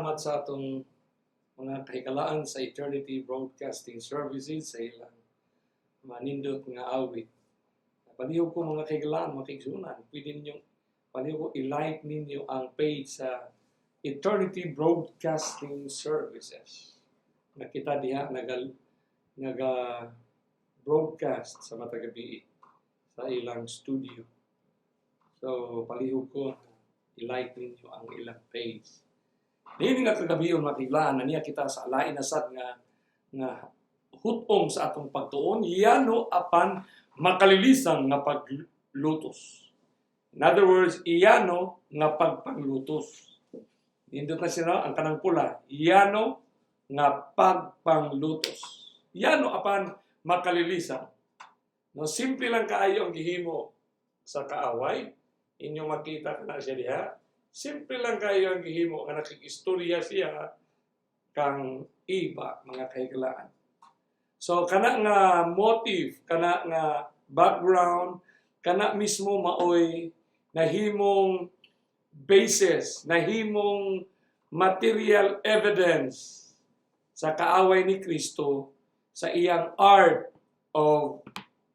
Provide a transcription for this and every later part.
Salamat sa atong mga kahigalaan sa Eternity Broadcasting Services sa ilang manindot nga awit. Palihog ko, mga kahigalaan, mga kaigsunan, pwede ninyong palihog ko i-like ninyo ang page sa Eternity Broadcasting Services. Nakita diha naga broadcast sa matag gabii sa ilang studio. So palihog ko i-like ninyo ang ilang page. Niini nga kagabion, mga kahigalaan, na niya kita sa lain na sad nga hut-ong sa atong pagtuon, yano apan makalilisang nga paglutos. In other words, iyano nga pagpanglutos. Nindot na siya, no? Ang kanang pula, iyano nga pagpanglutos. Yano apan makalilisang. No, simple lang kaayo ang gihimo sa kaaway. Inyong makita ka na siya diha. Simple lang kayo ang gihimo nga nakikistorya siya kang iba, mga kahigalaan. So kana nga motive, kana nga background, kana mismo maoy nahimong basis, nahimong material evidence sa kaaway ni Kristo sa iyang art of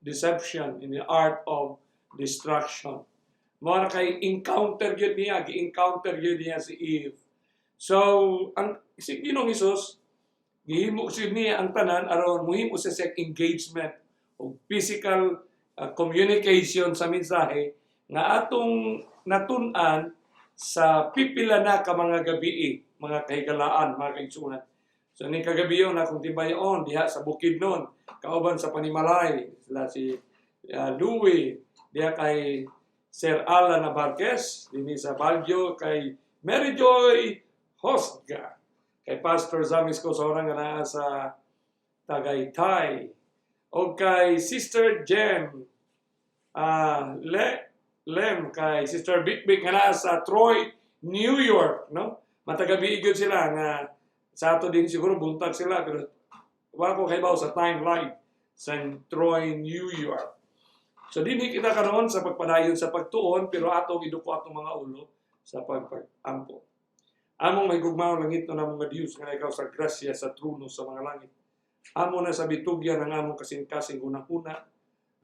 deception, in the art of destruction. Mao na kay encounter gyud niya, gi-encounter gyud niya si Eve. So, ang si Ginoong Hesus gihimo gyud niya ang tanan aron mohimo siya engagement o physical communication sa mensahe nga atong natun-an sa pipila na ka mga gabii, mga kahigalaan, mga kaigsunan. So ning kagabion na kung tibayon diha sa Bukidnon, kauban sa panimalay, sila si Louie, diha kay Sir Alan Abarquez, dinhi sa Baguio kay Mary Joy Hosga, kay Pastor Zamis ko sa orang nga naa sa Tagaytay, o kay Sister Jem Le Lem, kay Sister Big Big nga naa sa Troy, New York, no? Matag gabii gyud sila nga sa ato din siguro buntag sila, pero wala ko kahibaw sa time live sa Troy, New York. So dinhi kita karon sa pagpadayon sa pagtuon, pero atong iduko atong mga ulo sa pagpagampo. Among mahigugmaong langitnon namong nga Dios nga ikaw sa grasya sa trono sa mga langit. Amo na sa bitugyan ang among kasing-kasing hunahuna,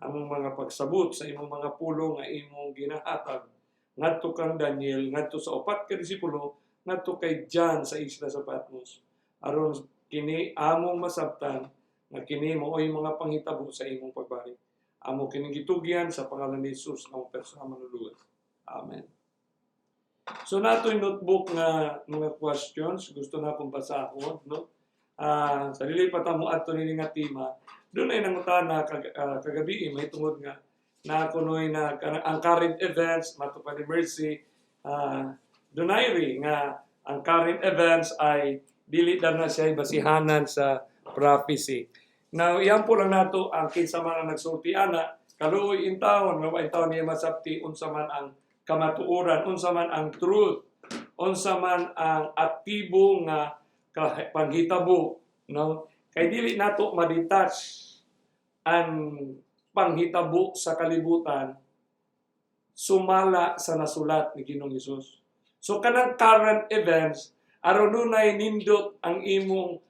among mga pagsabot sa imong mga pulong nga imong ginahatag ngadto kang Daniel, ngadto sa upat ka disipulo, ngadto kay John sa isla sa Patmos. Aron kini among masabtan nga kini mao'y mga panghitabo sa imong pagbalik. Amo kining gitugyan sa pangalan ni Jesus, among personal Manluluwas. Amen. So nato'y notebook nga mga questions, gusto na akong basahon, no? Sa dili pa ta mo adto nini nga tema, dunay nangutana kagabi mahitungod nga na kunoy na ang current events, mato pa ni Mercy, dunay ri nga ang current events ay dili na siya basihanan sa prophecy. Now, iyan po lang nato ang kinsa man ang nagsulti ana, kaluoy intawon, nga wa intawon niya masabti unsa man ang kamatuoran, unsa man ang truth, unsa man ang aktibo nga panghitabo, no? Kay dili nato ma-detach ang panghitabo sa kalibutan sumala sa nasulat ni Ginoong Hesus. So kanang current events, aron dunay nindot ang imong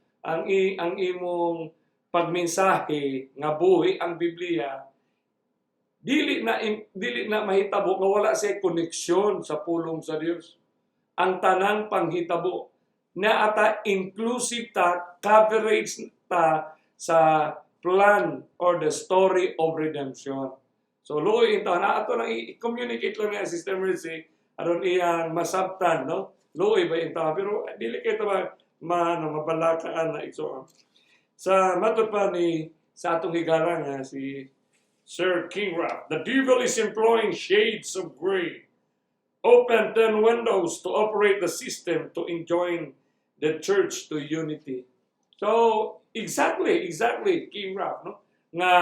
pagmensahe nga buhi ang Biblia, dili na mahitabo nga wala siya koneksyon sa pulong sa Dios. Ang tanang panghitabo na ata inclusive ta, coverage ta sa plan or the story of redemption. So luoy ito na ato nang i-communicate lang niya Sister Mercy aron iyang masabtan, no? Luoy ba ito, pero dili kay ma, ma ano, mabalakaan na igsoon. Sa matod pa ni sa atong higala nga si Sir King Rap, "The devil is employing shades of gray. Open 10 windows to operate the system to enjoin the church to unity." So, exactly, King Rap, no? Nga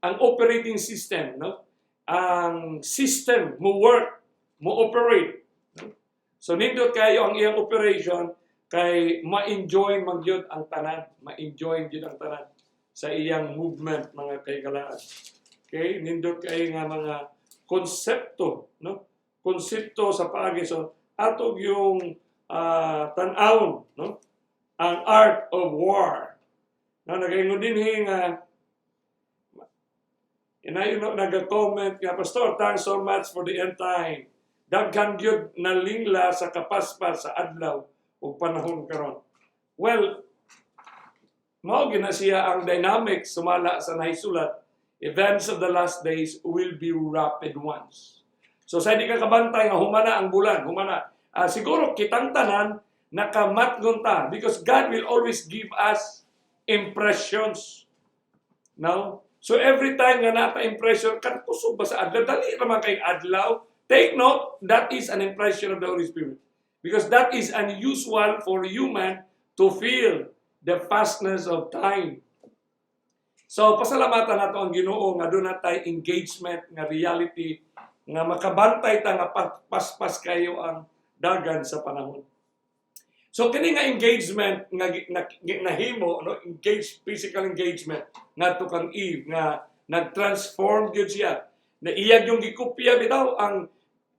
ang operating system, no? Ang system mo work, mo operate. No? So nindot kayo ang iyang operation kay ma-enjoy man gyud ang tanan, ma-enjoy gyud ang tanan sa iyang movement, mga kahigalaan. Okay, nindot kay nga mga konsepto, no? Konsepto sa paagi. So atog yung tan-awon, no, ang art of war. No, nagaingon dinhi nga inayon, no, nag-comment nga, "Pastor, thanks so much for the end time. Daghan gyud nalingla sa kapaspas sa adlaw ug panahon karon." Well, mao gyud na siya ang dynamic sumala sa nahisulat. Events of the last days will be rapid ones. So sa di ka kabantay nga humana ang bulan, humana. Siguro kitang tanan nakamatngon ta because God will always give us impressions. No? So every time nga nata impression, kan kusog ba sa adlaw? Dali raman kay adlaw. Take note, that is an impression of the Holy Spirit. Because that is unusual for human to feel the fastness of time. So pasalamatan nato ang Ginoo nga duna tay engagement nga reality nga makabantay ta nga paspas kayo ang dagan sa panahon. So kini nga engagement nga nahimo, no, engage, physical engagement ngadto kang Eve nga nag-transform gyud siya. Na iya yung gikopya bitaw ang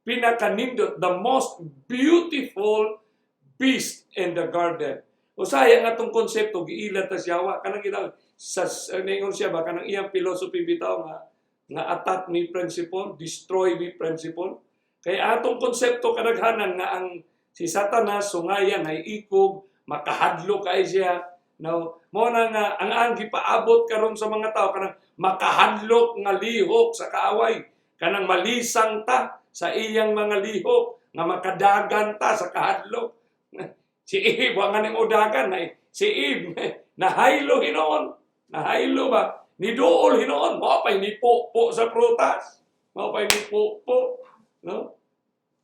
pinakanindot, the most beautiful beast in the garden. Usahay ang atong konsepto giilat ta siya wa kanang gitaw sa ningon siya ba kanang iyang philosophy bitaw nga attack me principle, destroy me principle. Kay atong konsepto kadaghanan nga ang si Satanas sungayan ay ikog, makahadlok kay siya. No, mo na nga ang gipaabot karon sa mga tao kanang makahadlok nga lihok sa kaaway, kanang malisang ta sa iyang mga lihok, nga makadagan ta sa kahadlok. Si Eve, wa nga nimo dagan na si Eve nahaylo hinuon, nahaylo ba? Niduol hinuon, mao pay nipo sa prutas. Mao pay nipo, no?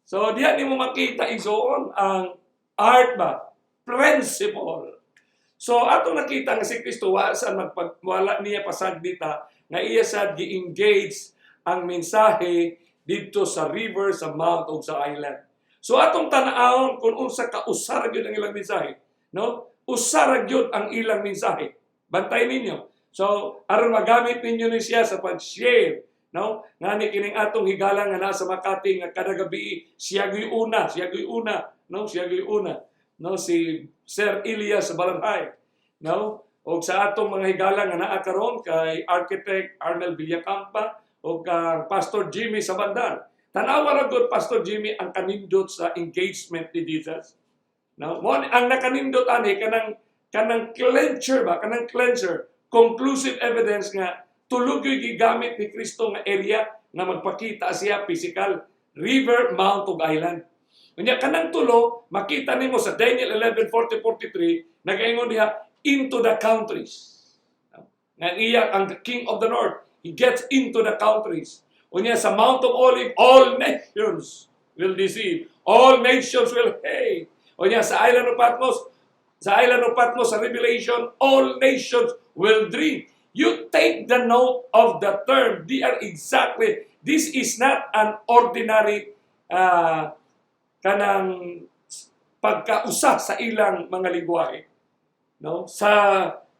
So diha nimo makita, igsoon, ang art ba, principle. So ato nakita nga si Kristo wa sa magpag wala niya pasagdita nga iya sad gi-engage ang mensahe didto sa river, sa mount ug sa island. So atong tan-awon kung unsa ka usara gyud ang ilang mensahe, no? Usara gyud ang ilang mensahe. Bantay ninyo. So aron magamit ninyo ni siya sa pag-share, no? Ngani kining atong higala nga nasa Makati nga kada gabi siya gyud una, no? Siya gyud una. No, si Sir Elias Balanhay, no? Og sa atong mga higala nga naa karon kay Architect Arnel Villacampa o kang Pastor Jimmy Sabandar. Tanawa ra gud, Pastor Jimmy, ang kanindot sa engagement ni Jesus. No, mo ang nakanindot ani kanang clincher ba, kanang clincher, conclusive evidence nga tulog yung gigamit ni Kristo nga area nga magpakita siya physical: river, mount ug island. Unya kanang tulo makita nimo sa Daniel 11:40 43, nagaingon diha into the countries. Nga iya ang king of the north, he gets into the countries. Unya sa Mount of Olive, all nations will deceive. All nations will hate. Unya sa Island of Patmos, sa Island of Patmos sa Revelation, all nations will dream. You take the note of the term. They are exactly, this is not an ordinary kanang pagkausa sa ilang mga lingwahe. No? Sa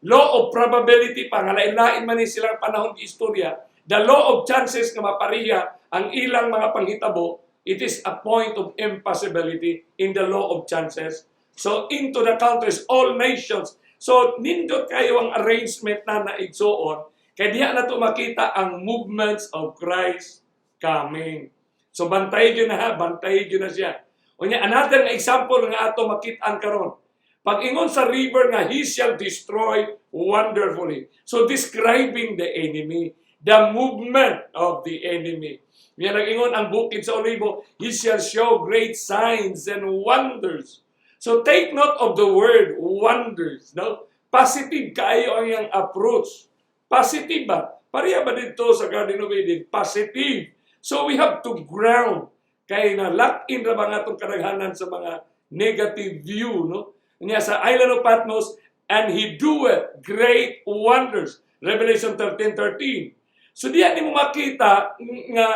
law of probability pa, nga lain-lain man ni silang panahon di istorya, the law of chances nga mapariya ang ilang mga panghitabo, it is a point of impossibility in the law of chances. So into the countries, all nations. So nindot kayo ang arrangement na naigsuon, kay diha na to makita ang movements of Christ coming. So bantay gyud na ha, bantay gyud na siya. Unya another nga example nga ato makit-an karon. Pag ingon sa river nga he shall destroy wonderfully. So describing the enemy, the movement of the enemy. Unya nag-ingon ang bukid sa Olibo, he shall show great signs and wonders. So take note of the word wonders, no? Positive kaayo ang iyang approach. Positive ba? Pareha ba dito sa Garden of Eden? Positive. So we have to ground kay na lock in ra ba nga atong kadaghanan sa mga negative view, no? Unya sa Island of Patmos, and he doeth great wonders. Revelation 13:13. So diya nimo makita nga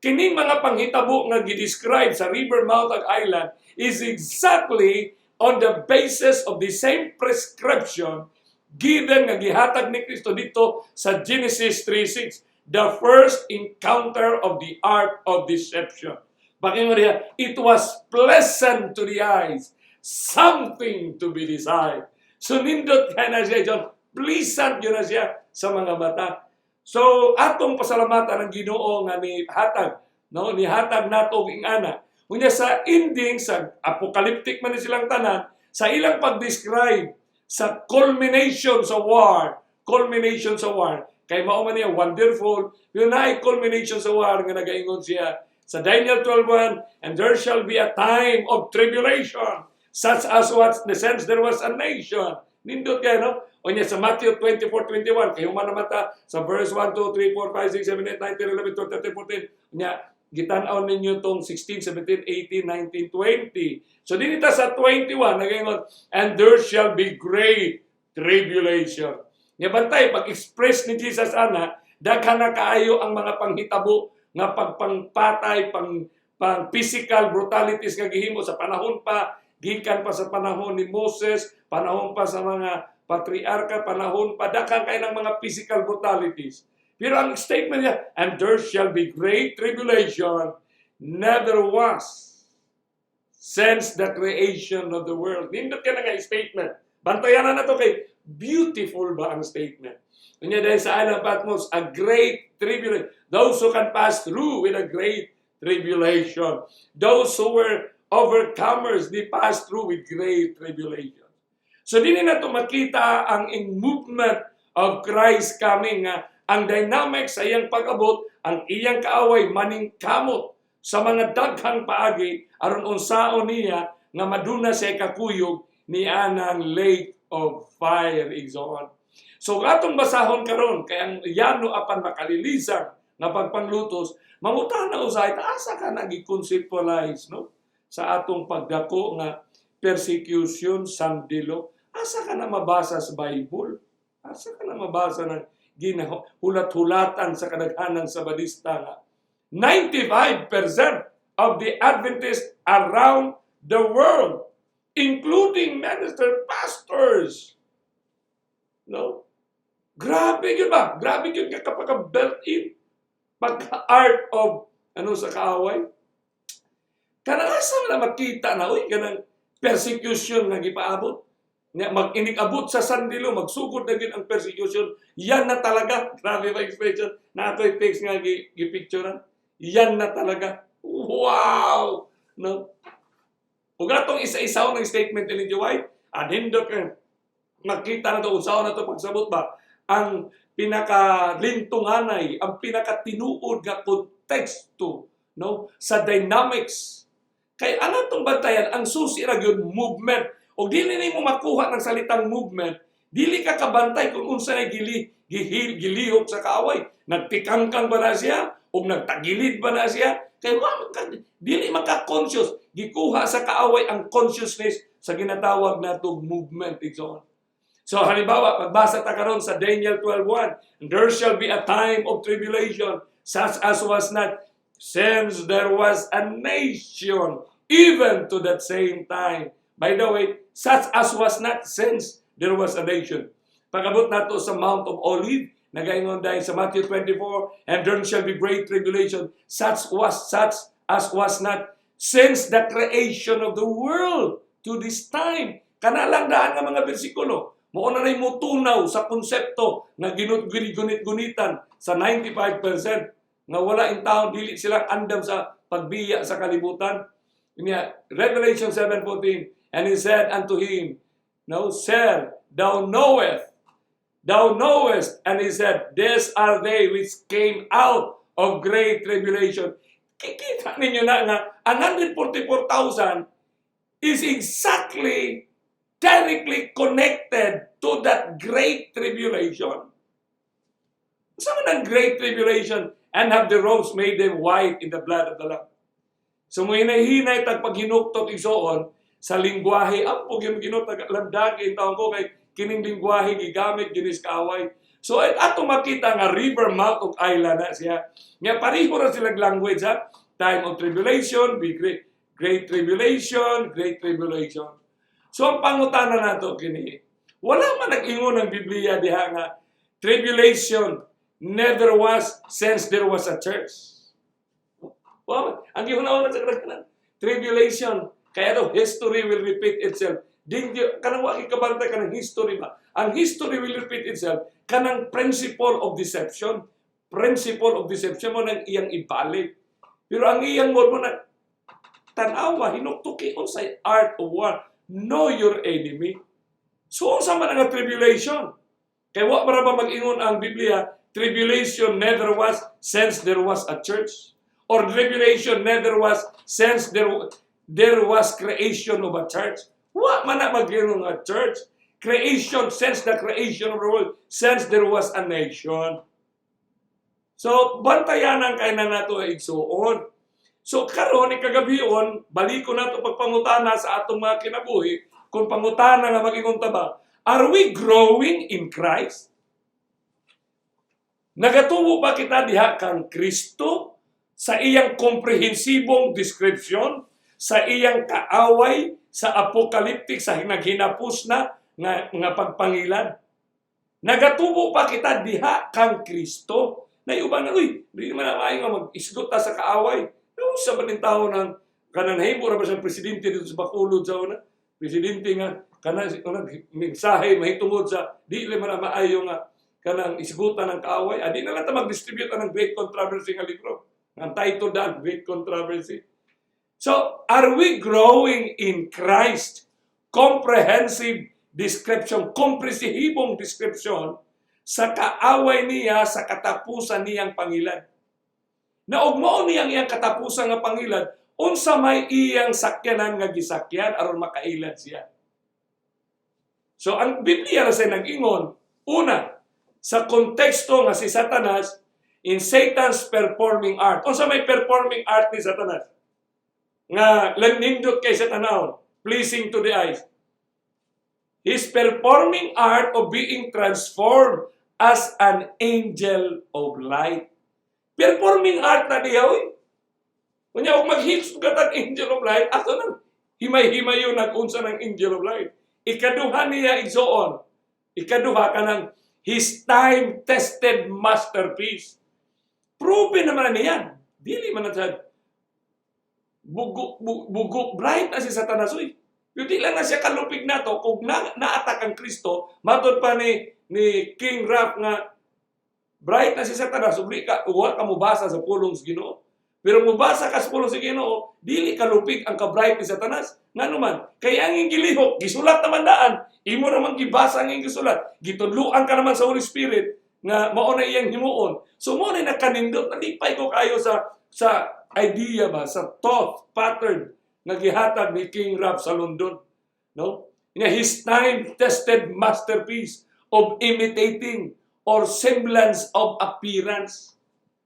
kining mga panghitabo nga gi-describe sa river, mount ug island is exactly on the basis of the same prescription given nga gihatag ni Kristo dito sa Genesis 3:6, the first encounter of the art of deception. Bakit mo diha? It was pleasant to the eyes. Something to be desired. So nindot kay na siya, John. Pleasant gyud na siya sa mga mata. So atong pasalamatan ang Ginoo nga ni hatag, no, ni hatag nato og ingana. Unya sa ending sa apocalyptic man ni silang tanan, sa ilang pag-describe sa culmination sa war, culmination sa war, kay mao man niya wonderful, yun na culmination sa war nga nagaingon siya sa Daniel 12:1, "And there shall be a time of tribulation, such as what the sense there was a nation." Nindot kay, no? O niya sa Matthew 24:21, kay human naman ta sa verse 1, 2, 3, 4, 5, 6, 7, 8, 9, 10, 11, 12, 13, 14. Nya, gitan-aw ninyo tong 16, 17, 18, 19, 20. So dinhi ta sa 21, nagaingon, "And there shall be great tribulation." Nya bantay, pag-express ni Jesus ana, daghan na kaayo ang mga panghitabo nga pagpangpatay, pang physical brutalities nga gihimo sa panahon pa, gikan pa sa panahon ni Moses, panahon pa sa mga patriarka, panahon pa, daghan kay ng mga physical brutalities. Pero ang statement niya, "And there shall be great tribulation, never was since the creation of the world." Nindot ka na nga statement. Bantayan na to kay beautiful ba ang statement. Unya dahil sa Island of Patmos, a great tribulation. Those who can pass through with a great tribulation. Those who were overcomers, they pass through with great tribulation. So dinhi na to makita ang in movement of Christ coming nga ang dynamics sa iyang pag-abot, ang iyang kaaway maningkamot sa mga daghang paagi aron unsaon niya nga maduna siya kakuyog ni anang lake of fire, igsoon. So atong basahon karon kay ang yano apan makalilisan nga pagpanglutos, mangutana usahay ta asa ka nagi-conceptualize, no, sa atong pagdako nga persecution sandilo, asa ka na mabasa sa Bible? Asa ka na mabasa ng ginahulat-hulatan sa kadaghanan sa Badista nga 95% of the Adventists around the world, including minister pastors, no? Grabe yun ba? Grabe yun ka kapag built-in. Pagka-art of ano sa kaaway. Kanang asa man na makita na, uy, kanang persecution nga gipaabot. Nga mag-inig-abot sa sandilo, magsugod na gyud ang persecution. Yan na talaga. Grabe ba expression? Na ako'y text nga gipicturean. Yan na talaga. Wow! No? Ug atong isa-isaw ng statement ni G. White, anhindot ka makita na to, usaw na to pagsabot ba, ang pinakalintunganay, ang pinakatinuod nga konteksto, no, sa dynamics. Kay ang atong bantayan, ang susi ra gyud movement. Og dili nimo makuha ng salitang movement, dili ka kabantay kung unsa na gili gihil gilihok sa kaaway. Nagtikangkang ba na siya o nagtagilid ba na siya? Kay wa man ka, dili man ka conscious. Gikuha sa kaaway ang consciousness sa ginatawag natong movement, igsoon. So halimbawa, pagbasa ta karon sa Daniel 12:1, "There shall be a time of tribulation such as was not since there was a nation, even to that same time." By the way, such as was not since there was a nation. Pag-abot nato sa Mount of Olive, nagaingon dahil sa Matthew 24, "And there shall be great tribulation, such as was not since the creation of the world to this time." Kana lang daan nga mga bersikulo. Mao na na'y mutunaw sa konsepto nga ginunit-gunitan sa 95% nga wala in taon, dili sila andam sa pagbiya sa kalibutan. Niya, Revelation 7:14, "And he said unto him, 'No, sir, thou knowest, thou knowest.' And he said, 'These are they which came out of great tribulation.'" Kikita ninyo na nga, ang 144,000 is exactly directly connected to that great tribulation. Sa man ang great tribulation? "And have the robes made them white in the blood of the Lamb." So mo hinay-hinay tag paghinuktot, igsoon, sa lingwahe ang pug yung ginutag lamdagi taon ko kay kining lingwahe gigamit ginis kaaway. So at ato makita nga river mouth ug island na siya. Nga pareho ra sila language ha. Time of tribulation, be great, great tribulation, great tribulation. So ang pangutana nato kini, wala man nag-ingon ng Biblia diha nga tribulation never was since there was a church. Wala man. Ang gihuna-huna sa kadaghanan, tribulation. Kaya daw, history will repeat itself. Di, kanang wa kabantay kanang history ba? Ang history will repeat itself kanang principle of deception. Principle of deception mo nang iyang ibalik. Pero ang iyang mo na tanawa, hinuktuki unsay art of war. Know your enemy. So unsa man ang tribulation? Kay wa para ba mag-ingon ang Biblia, tribulation never was since there was a church? Or tribulation never was since there was creation of a church? Wa man na mag-ingon nga church. Creation, since the creation of the world, since there was a nation. So, bantayanan kay na nato, igsuon. So, karon ikagabion, baliko nato pagpangutana sa atong mga kinabuhi, kung pangutana nga mag-ingon ta ba, are we growing in Christ? Nagatubo ba kita diha kang Kristo sa iyang komprehensibong description, sa iyang kaaway, sa apocalyptic, sa naghinapos na nga pagpangilad? Nagatubo pa kita diha kang Kristo? Na uban nga, uy, di man na maayo nga mag-isgot ta sa kaaway. Sa man tao ng kanang nahimo ra ba siyang presidente dito sa Bacolod sa una? Presidente nga kanang una, mensahe mahitungod sa di man na maayo nga kanang isgutan ng kaaway. Adi na lang ta mag-distribute ang Great Controversy nga libro. Ang title daan, Great Controversy. So, are we growing in Christ? Comprehensive description, komprehensibong description sa kaaway niya sa katapusan niyang pangilad. Na og mao niyang iyang katapusan nga pangilad, unsa may iyang sakyanan nga gisakyan aron makailad siya? So ang Biblia ra say nag-ingon, una, sa konteksto nga si Satanas in Satan's performing art. Unsa may performing art ni Satanas? Nga nindot kay sa tanawon, pleasing to the eyes. His performing art of being transformed as an angel of light. Performing art na diha, oy. Kunya og maghilsog ka tag angel of light, ato nang himay-himayo nag-unsa ng angel of light. Ikaduha niya, igsoon. Ikaduha kanang his time-tested masterpiece. Proven naman na niya. Dili man na siya bugo, bugo, bright na si Satanas, uy. Pero di lang na siya kalupig nato kung na-attack ang Kristo, matod pa ni King Rap nga bright na si Satanas, ug di ka wa ka mobasa sa pulong sa Ginoo. Pero mobasa ka sa pulong sa Ginoo, dili kalupig ang ka-bright ni Satanas. Ngano man, kay ang iyang gilihok, gisulat naman daan, imo naman gibasa ang iyang gisulat, gitudluan ka naman sa Holy Spirit nga mao na iyang himuon. So mo na nakanindot, nalipay ko kayo sa idea ba, sa thought pattern nga gihatag ni King Rap sa London. No? Nga his time-tested masterpiece of imitating or semblance of appearance.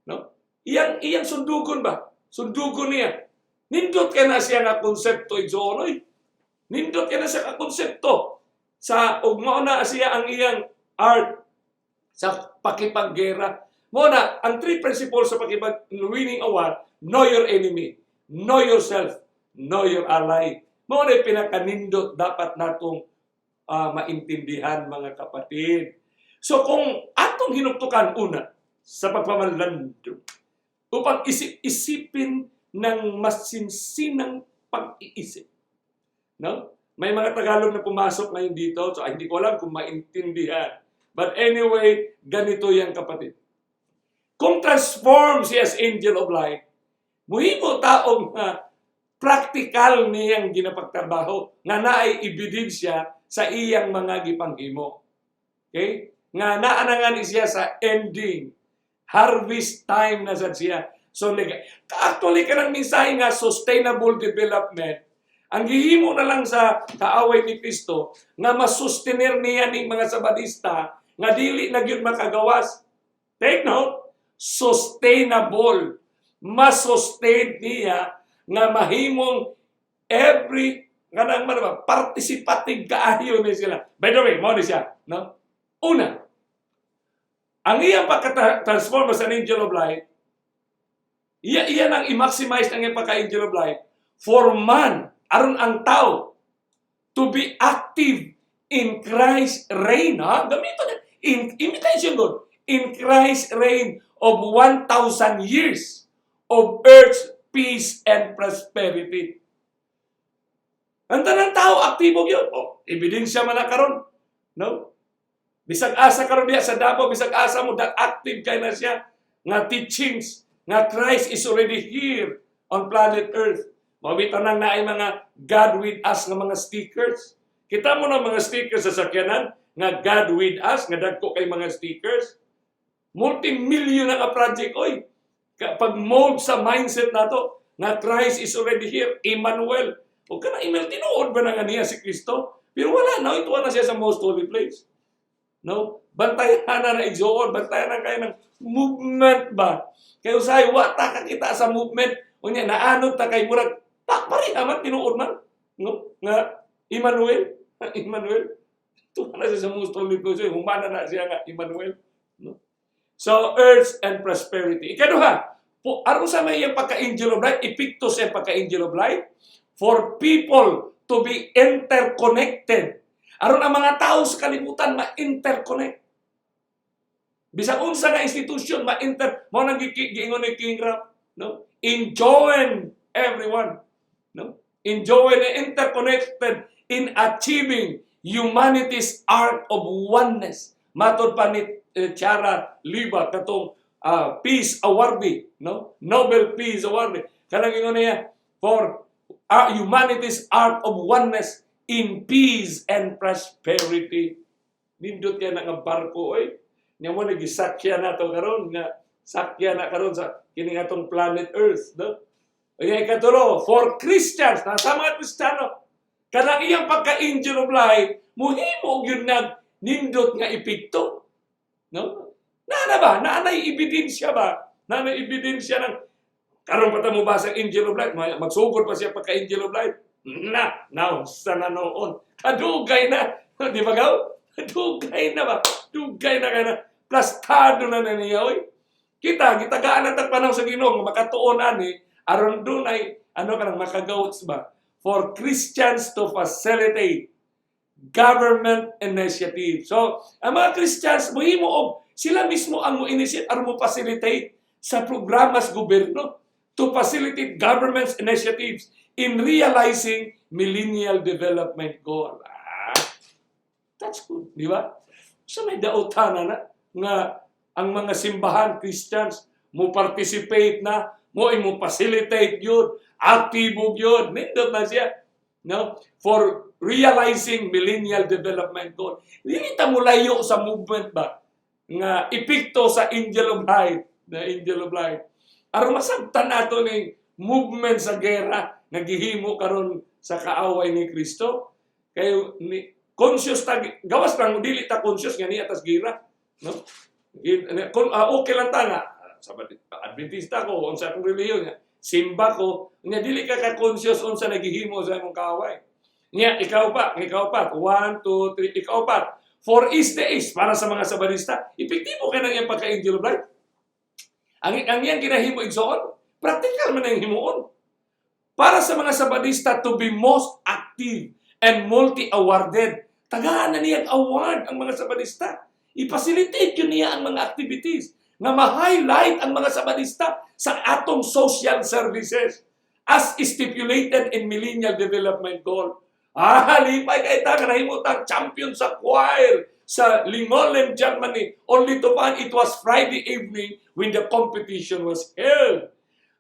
No? Iyang sundugon ba? Sundugon niya. Nindot kay na siya nga konsepto, igsoon oy. Nindot kay na siya nga konsepto sa ug mao na siya ang iyang art sa pakipaggera. Mao na ang three principles sa pakipag winning a war: know your enemy, know yourself, know your ally. Mao na pinakanindot dapat natong maintindihan, mga kapatid. So kung atong hinuktukan una sa pagpamalando upang isip-isipin ng masinsinang pag-iisip. No? May mga Tagalog na pumasok ngayon dito, so ay, hindi ko alam kung maintindihan. But anyway, ganito yan, kapatid. Kung transform siya as angel of light, muhimo taong nga practical niyang ginapagtrabaho nga naay ebidensya sa iyang mga gipanghimo. Okay? Nga naanangan siya sa ending. Harvest time na sad siya. So, actually, kanang mensahe nga sustainable development, ang gihimo na lang sa kaaway ni Kristo nga masustenir niya ning mga Sabadista nga dili na gyud makagawas. Take note, sustainable. Masustain niya nga mahimong every kanang man ba participative kaayo ni sila. By the way, mao ni siya, no? Una, ang iyang pagka-transform sa angel of light, iya nang i-maximize ang iyang pagka-angel of light for man, aron ang tao, to be active in Christ's reign. Ha? Gamito niya. In imitation God. In Christ's reign of 1,000 years of earth's peace and prosperity. Ang tanang tao aktibo gyud. Oh, ebidensya man na karon. No? Bisag asa karon diya sa Davao, bisag asa mo dak active kay na siya nga teachings nga Christ is already here on planet Earth. Mao bitaw nang naay mga "God with us" nga mga stickers. Kita mo na mga stickers sa sakyanan nga "God with us" nga dagko kay mga stickers. Multi-million na ka project, oy. Pag mold sa mindset nato nga Christ is already here, Emmanuel. O kana email, tinuod ba na nga niya si Kristo? Pero wala na, ito na siya sa most holy place. No? Bantayan na na, igsoon, bantayan na kayo ng movement ba? Kaya usahay, wa ta kakita sa movement. Unya, naanod ta kay murag, pa pareha man, tinuod man. No? Nga, Emmanuel, Emmanuel. Ito na siya sa most holy place. Humana na siya nga, Emmanuel. No? So, earth and prosperity. Ikaduha, po, aron sa may iyang pagka-angel of light, epekto sa pagka-angel of light, for people to be interconnected. Aron ang mga tao sa kalibutan ma-interconnect. Bisag unsa nga institusyon ma-inter mao nang giingon ni King Rap, no? Enjoin everyone, no? Enjoin and interconnected in achieving humanity's art of oneness. Matod pa ni Chiara Lubich, katong Peace Awardee, no? Nobel Peace Awardee. Kanang ingon niya for humanity's art of oneness in peace and prosperity. Nindot kay na nga barko, oy. Nya mo nagisakya na to karon nga sakya na karon sa kini atong planet Earth, no? Unya, ikatulo, for Christians, nasa mga Kristiyano, kanang iyang pagka-angel of light, muhimo gyud nag nindot nga epekto. No? Naa ba? Naa na ebidensya ba? Naa na ebidensya ng karon pa ta mo basa angel of light, magsugod pa siya pagka-angel of light. Na, now, sa na noon. Kadugay na. Di ba gaw? Dugay na ba? Dugay na kay na. Plastado na na niya, oy. Kita, gitagaan na tag panahon sa Ginoo nga makatuon ani aron dunay ano kanang makagawas ba for Christians to facilitate government initiative. So, ang mga Christians mohimo og sila mismo ang mo initiate aron mo facilitate sa programas gobyerno, to facilitate government's initiatives in realizing Millennial Development Goal. Ah, that's good, di ba? So may dautan na nga ang mga simbahan Christians mo participate na, mo mo facilitate yun, aktibo yun, nindot na siya. No? For realizing Millennial Development Goal. Dili ta mo layo sa movement ba nga epekto sa Angel of Light, na Angel of Light. Aron masabtan nato ning movement sa gera nga gihimo karon sa kaaway ni Kristo. Kay ni conscious ta, gawas lang dili ta conscious nga niya tas gira, no? Kung okay lang ta nga sa Adventista ko, unsa akong relihiyon nga simba ko, nya dili ka ka conscious unsa nagihimo sa imong kaaway. Nya ikaw pa, one, two, three, ikaw pa. For is the is para sa mga Sabadista, epektibo kay nang iyang pagka-angel of light. Ang iyang ginahimo, igsoon, practical man ang himuon. Para sa mga Sabadista to be most active and multi-awarded. Tagaan na niyang award ang mga Sabadista. I-facilitate yun niya ang mga activities nga ma-highlight ang mga Sabadista sa atong social services as stipulated in Millennial Development Goal. Ah, lipay kay ta nga nahimo tang champion sa choir sa Lingolen, Germany. Only to find it was Friday evening when the competition was held.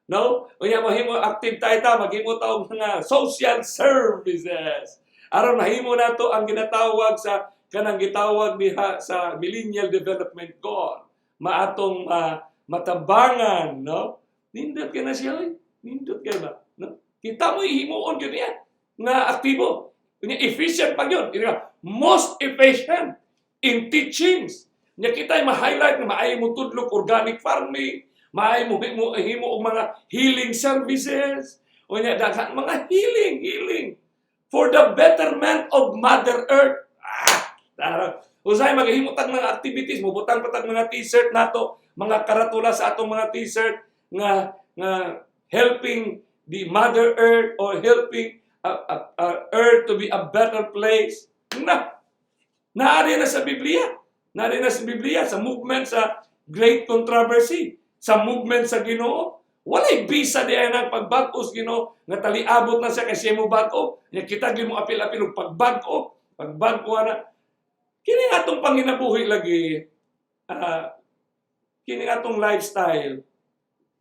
No? Unya mahimo active tayo ta, maghimo ta og mga social services. Aron mahimo nato ang ginatawag sa kanang gitawag diha sa Millennial Development Goal. Maatong matabangan, no? Nindot kay na siya, oy. Nindot kay ba? No? Kita mo himuon gyud niya nga aktibo. Unya efficient pa gyud. Ina, most efficient in teachings. Nya kita ay ma-highlight nga maayo mo tudlok organic farming, maayo mo himo, himo og mga healing services, unya daghan mga healing, healing for the betterment of Mother Earth. Ah, tara. Usay maghimo tag mga activities, mobutang pa tag mga T-shirt nato, mga karatula sa atong mga T-shirt nga helping the Mother Earth or helping Earth to be a better place. Na, naari na sa Biblia. Naari na sa Biblia, sa movement sa Great Controversy, sa movement sa Ginoo. Walay bisa di ay nang pagbag-os Ginoo nga taliabot na siya kay siya mo bag-o. Nya kita gyud mo apil-apil og pagbag-o, pagbag-o ana. Kini atong panginabuhi lagi, kini atong lifestyle,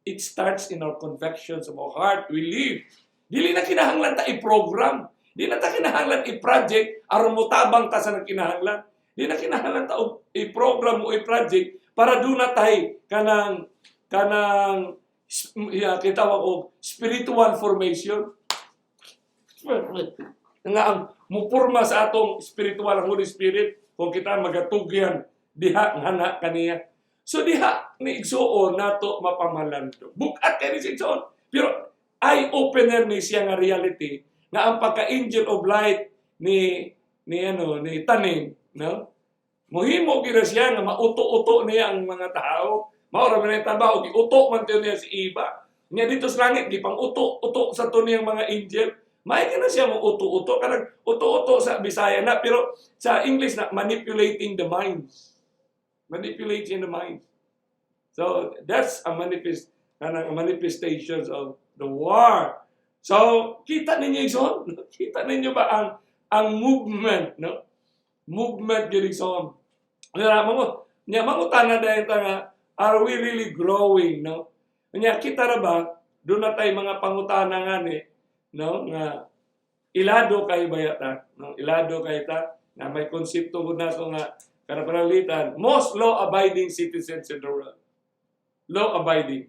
it starts in our convictions of our heart. We live. Dili na kinahanglan ta i-program. Di na ta kinahanglan i-project aron motabang ta sa nagkinahanglan. Di na kinahanglan ta og i-program o i-project para duna tay kanang yeah, kitawag og spiritual formation. Nga ang mupurma sa atong spiritual ang Holy Spirit kung kita magatugyan diha nga na kaniya. So diha ni igsuon nato mapamalando. Bukat kay ni si igsuon. Pero eye-opener ni siya nga reality nga ang pagka-angel of light ni ano ni Taning, no? Muhimo gyud siya nga mauto-uto niya ang mga tao. Mao ra man ang trabaho, giuto man tiyo niya si Eva. Nya dito sa langit gipang uto-uto sa to niyang mga angel. May na siya mo uto-uto, kanang uto-uto sa Bisaya na, pero sa English na manipulating the minds. Manipulating the minds. So that's a manifest kanang manifestations of the war. So kita ninyo, igsoon, kita ninyo ba ang movement, no? Movement gyud, igsoon. Nya mo nya mangutana dayon ta nga, are we really growing, no? Nya kita ra ba duna tay mga pangutana nga ni, no, nga ilado kay bayata, no? Ilado kay ta na may konsepto gud nato nga karapanalitan, most law abiding citizens in the world. Law abiding.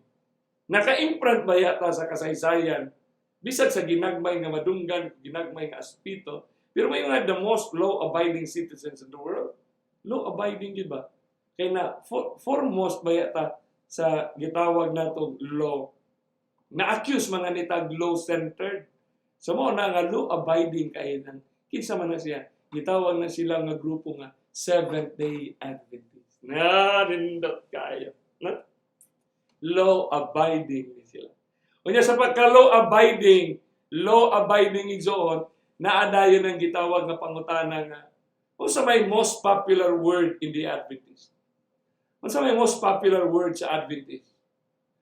Naka-imprint ba yata sa kasaysayan bisag sa ginagmay nga madunggan, ginagmay nga aspeto, pero may nga the most law-abiding citizens in the world? Law-abiding gyud ba? Kay na foremost ba yata sa gitawag natong law? Na-accuse mga nitag law-centered. So mao na nga law-abiding kay nang kinsa man na siya, gitawag na sila nga grupo nga Seventh Day Adventist. Na nindot kayo. Na? Law-abiding ni sila. Unya sa pagka law-abiding igsoon, naadayon ang gitawag nga pangutana nga unsa may most popular word in the Adventist? Unsa may most popular word sa Adventist?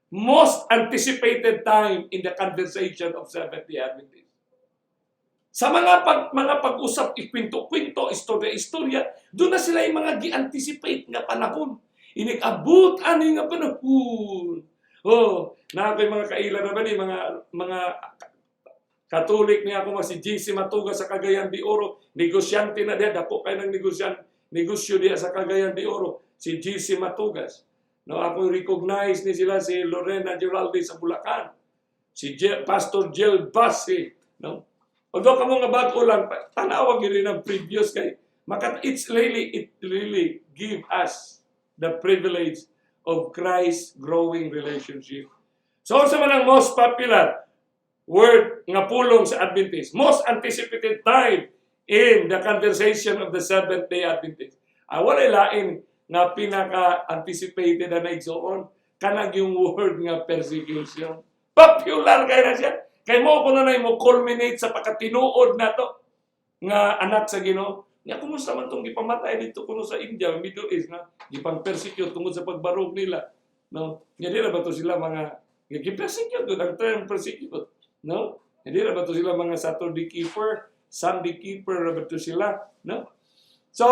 Most anticipated time in the conversation of Seventh-day Adventist. Sa mga pag-usap, ikwento-kwento, istorya-istorya, doon na sila yung mga gi-anticipate nga panahon. Inig-abot ani nga panahon. Oh, na ako'y mga kaila na ba ni mga Katolik niya ako mga si JC Matuga sa Cagayan de Oro, negosyante na diya, dako kay ng negosyo diya sa Cagayan de Oro, si JC Matugas. No, ako recognize ni sila si Lorena Giraldi sa Bulacan. Si Pastor Jill Bassi, no? Although kamo nga bago lang, tanawag yun rin ang previous kay makat it really give us the privilege of Christ growing relationship. So unsa man ang most popular word nga pulong sa Adventist? Most anticipated time in the conversation of the Seventh-day Adventist. Ah, wala lain nga pinaka-anticipated na igsoon kanang yung word nga persecution. Popular kay na siya. Kay mo kuno na mo culminate sa pagkatinuod nato nga anak sa Ginoo. Nga kumusta man tong gipamatay dito kuno sa India, Middle East na gipang persecute tungod sa pagbarog nila. No? Nga di ra ba to sila mga gi-persecute gud ang term persecute, no? Hindi ra ba to sila mga Saturday keeper, Sunday keeper ra ba to sila, no? So,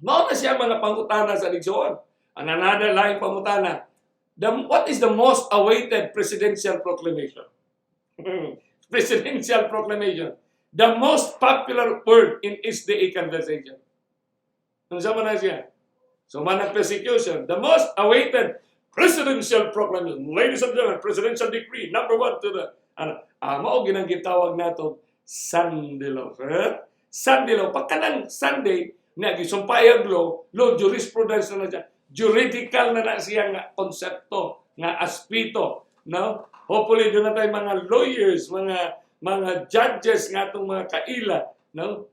mao na siya mga pangutana sa igsoon. Ang another laing pangutana, what is the most awaited presidential proclamation? Presidential proclamation. The most popular word in SDA conversation. Unsa man na siya? So man ang persecution. The most awaited presidential proclamation. Ladies and gentlemen, presidential decree number 1 to the ano, mao ginang gitawag nato Sunday law. Eh? Sunday law. Pagka ng Sunday, na gisumpayag law, jurisprudence na na siya. Juridical na na siya nga konsepto, nga aspeto. No? Hopefully, duna tay mga lawyers, mga judges nga atong mga kaila, no?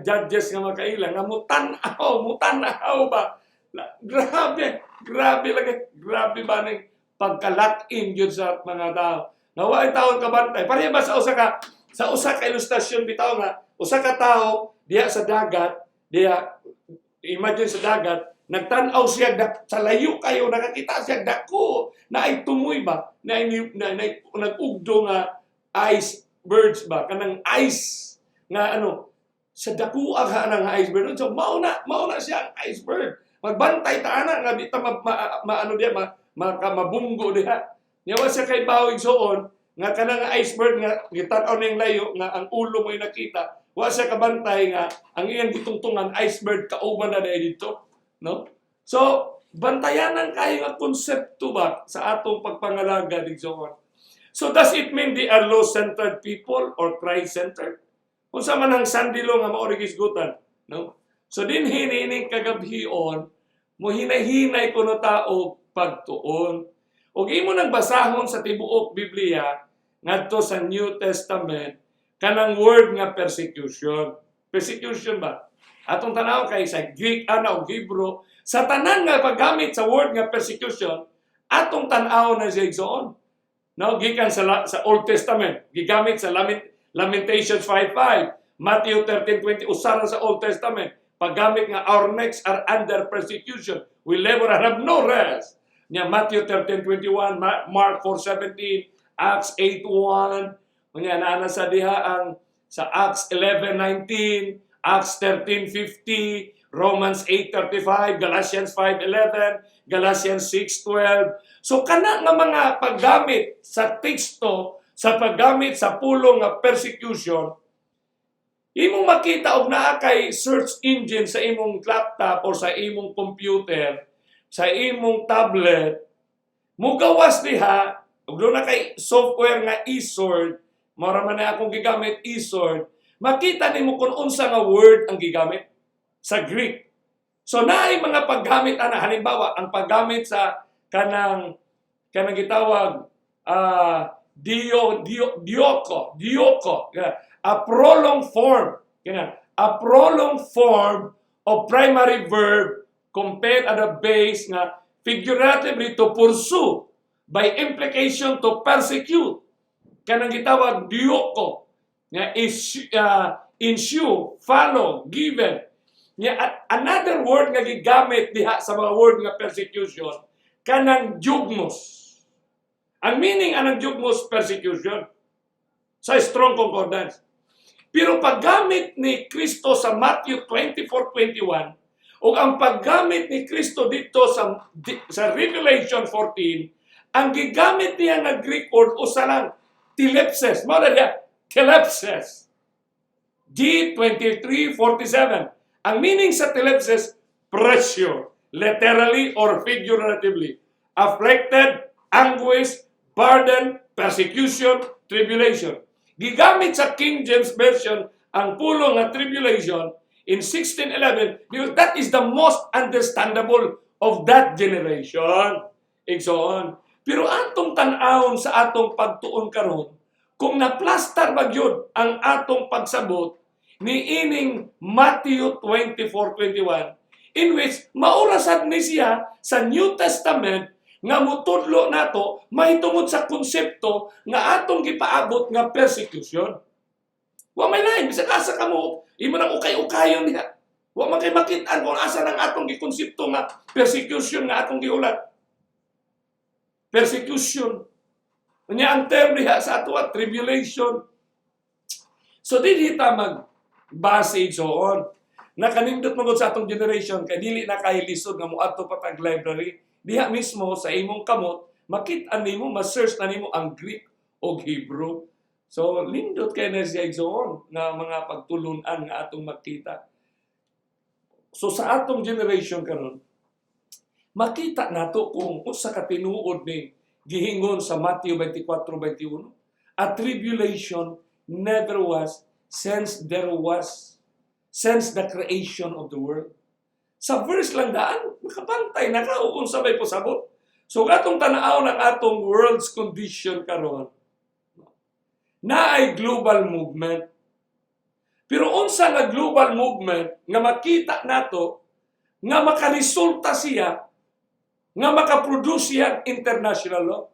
Judges nga mga kaila nga mutan-aw ba? Grabe, grabe lagi, grabe ba ning pagka-lock in yun sa mga tao. Nga wa taon kabantay. Pareha ba sa usa ka ilustrasyon bitaw nga usa ka tawo diha sa dagat, diha imagine sa dagat, Nagtan-aw siya sa layo kayo, nakakita siya dako na ay tumoy ba na, na, na, nag-ugdo nga icebergs ba, kanang ice nga ano sa dako ang nga iceberg. So mao na siya ang iceberg. Magbantay ta ana nga di ta ma, ano diya ma, mabunggo diha. Nya wa siya kay bawig soon nga kanang iceberg nga gitan-aw ning layo nga ang ulo mo nakita, wa siya kabantay nga ang iyang gitungtungan iceberg kauban na dahil dito, no? So bantayanan kayo nga konsepto ba sa atong pagpangalaga, igsoon. So does it mean they are law-centered people or Christ-centered? Unsa man ang Sunday law nga mao gisgutan, no? So dinhi niining kagabhion, mo hinay-hinay kuno tao pagtuon. Ug imo nang basahon sa tibuok Biblia ngadto sa New Testament kanang word nga persecution. Persecution ba? Atong tanaw kay sa Greek ana og Hebrew, sa tanan nga paggamit sa word nga persecution, atong tan-aw na siya, igsoon. No, gikan sa Old Testament, gigamit sa Lamentations 5:5, Matthew 13:20, usa ra sa Old Testament. Paggamit nga "Our necks are under persecution. We labor and have no rest." Nya Matthew 13:21, Mark 4:17, Acts 8:1, unya naa na sa diha ang sa Acts 11:19, Acts 13:50, Romans 8:35, Galatians 5:11, Galatians 6:12. So kana nga mga paggamit sa teksto sa paggamit sa pulong nga persecution, imong makita og naa kay search engine sa imong laptop or sa imong computer, sa imong tablet, mugawas diha ug doon na kay software nga eSword, mao ra man na akong gigamit eSword, makita nimo kung unsa nga word ang gigamit sa Greek. So naay mga paggamit ana, halimbawa ang paggamit sa kanang gitawag dio dio dioko dioko, a prolonged form kina, a prolonged form of primary verb compared at the base nga figuratively to pursue, by implication to persecute, kanang gitawag dioko nga is ensue, follow, given. Nya another word nga gigamit diha sa mga word nga persecution, kanang diogmos. Ang meaning anang diogmos, persecution sa Strong Concordance. Pero paggamit ni Kristo sa Matthew 24:21 ug ang paggamit ni Kristo dito sa Revelation 14, ang gigamit niya nga Greek word usa lang, telepsis. Mao na diha, telepsis. G2347. Ang meaning sa telepsis, pressure, literally or figuratively. Afflicted, anguish, burden, persecution, tribulation. Gigamit sa King James Version ang pulong nga tribulation in 1611 because that is the most understandable of that generation. Igsoon. Pero atong tan-awon sa atong pagtuon karon kung naplastar ba gyud ang atong pagsabot ni ining Matthew 24:21, in which mao ra sad ni siya sa New Testament nga mutudlo nato mahitungod sa konsepto nga atong gipaabot nga persecution. Wa may lain, bisag asa kamo, imo nang ukay-ukayon diha. Wa man kay makit-an kung asa nang atong gikonsepto nga persecution nga atong gihulat. Persecution. Unya ang term diha sa ato, tribulation. So dinhi ta mag base so on. Nakanindot man gud sa atong generation kay dili na kay lisod nga moadto pa tag library. Diha mismo sa imong kamot makit-an nimo, ma-search na nimo ang Greek o Hebrew. So lindot kay na siya, igsoon, nga mga pagtulunan nga atong makita. So sa atong generation karon, makita nato kung usa ka tinuod ni gihingon sa Matthew 24:21. A tribulation never was since the creation of the world. Sa verse lang daan, makabantay na ka o unsa may pasabot. So atong tan-aw ng atong world's condition karon, naay global movement. Pero unsa nga global movement nga makita nato nga makaresulta siya nga makaproduce siya international law?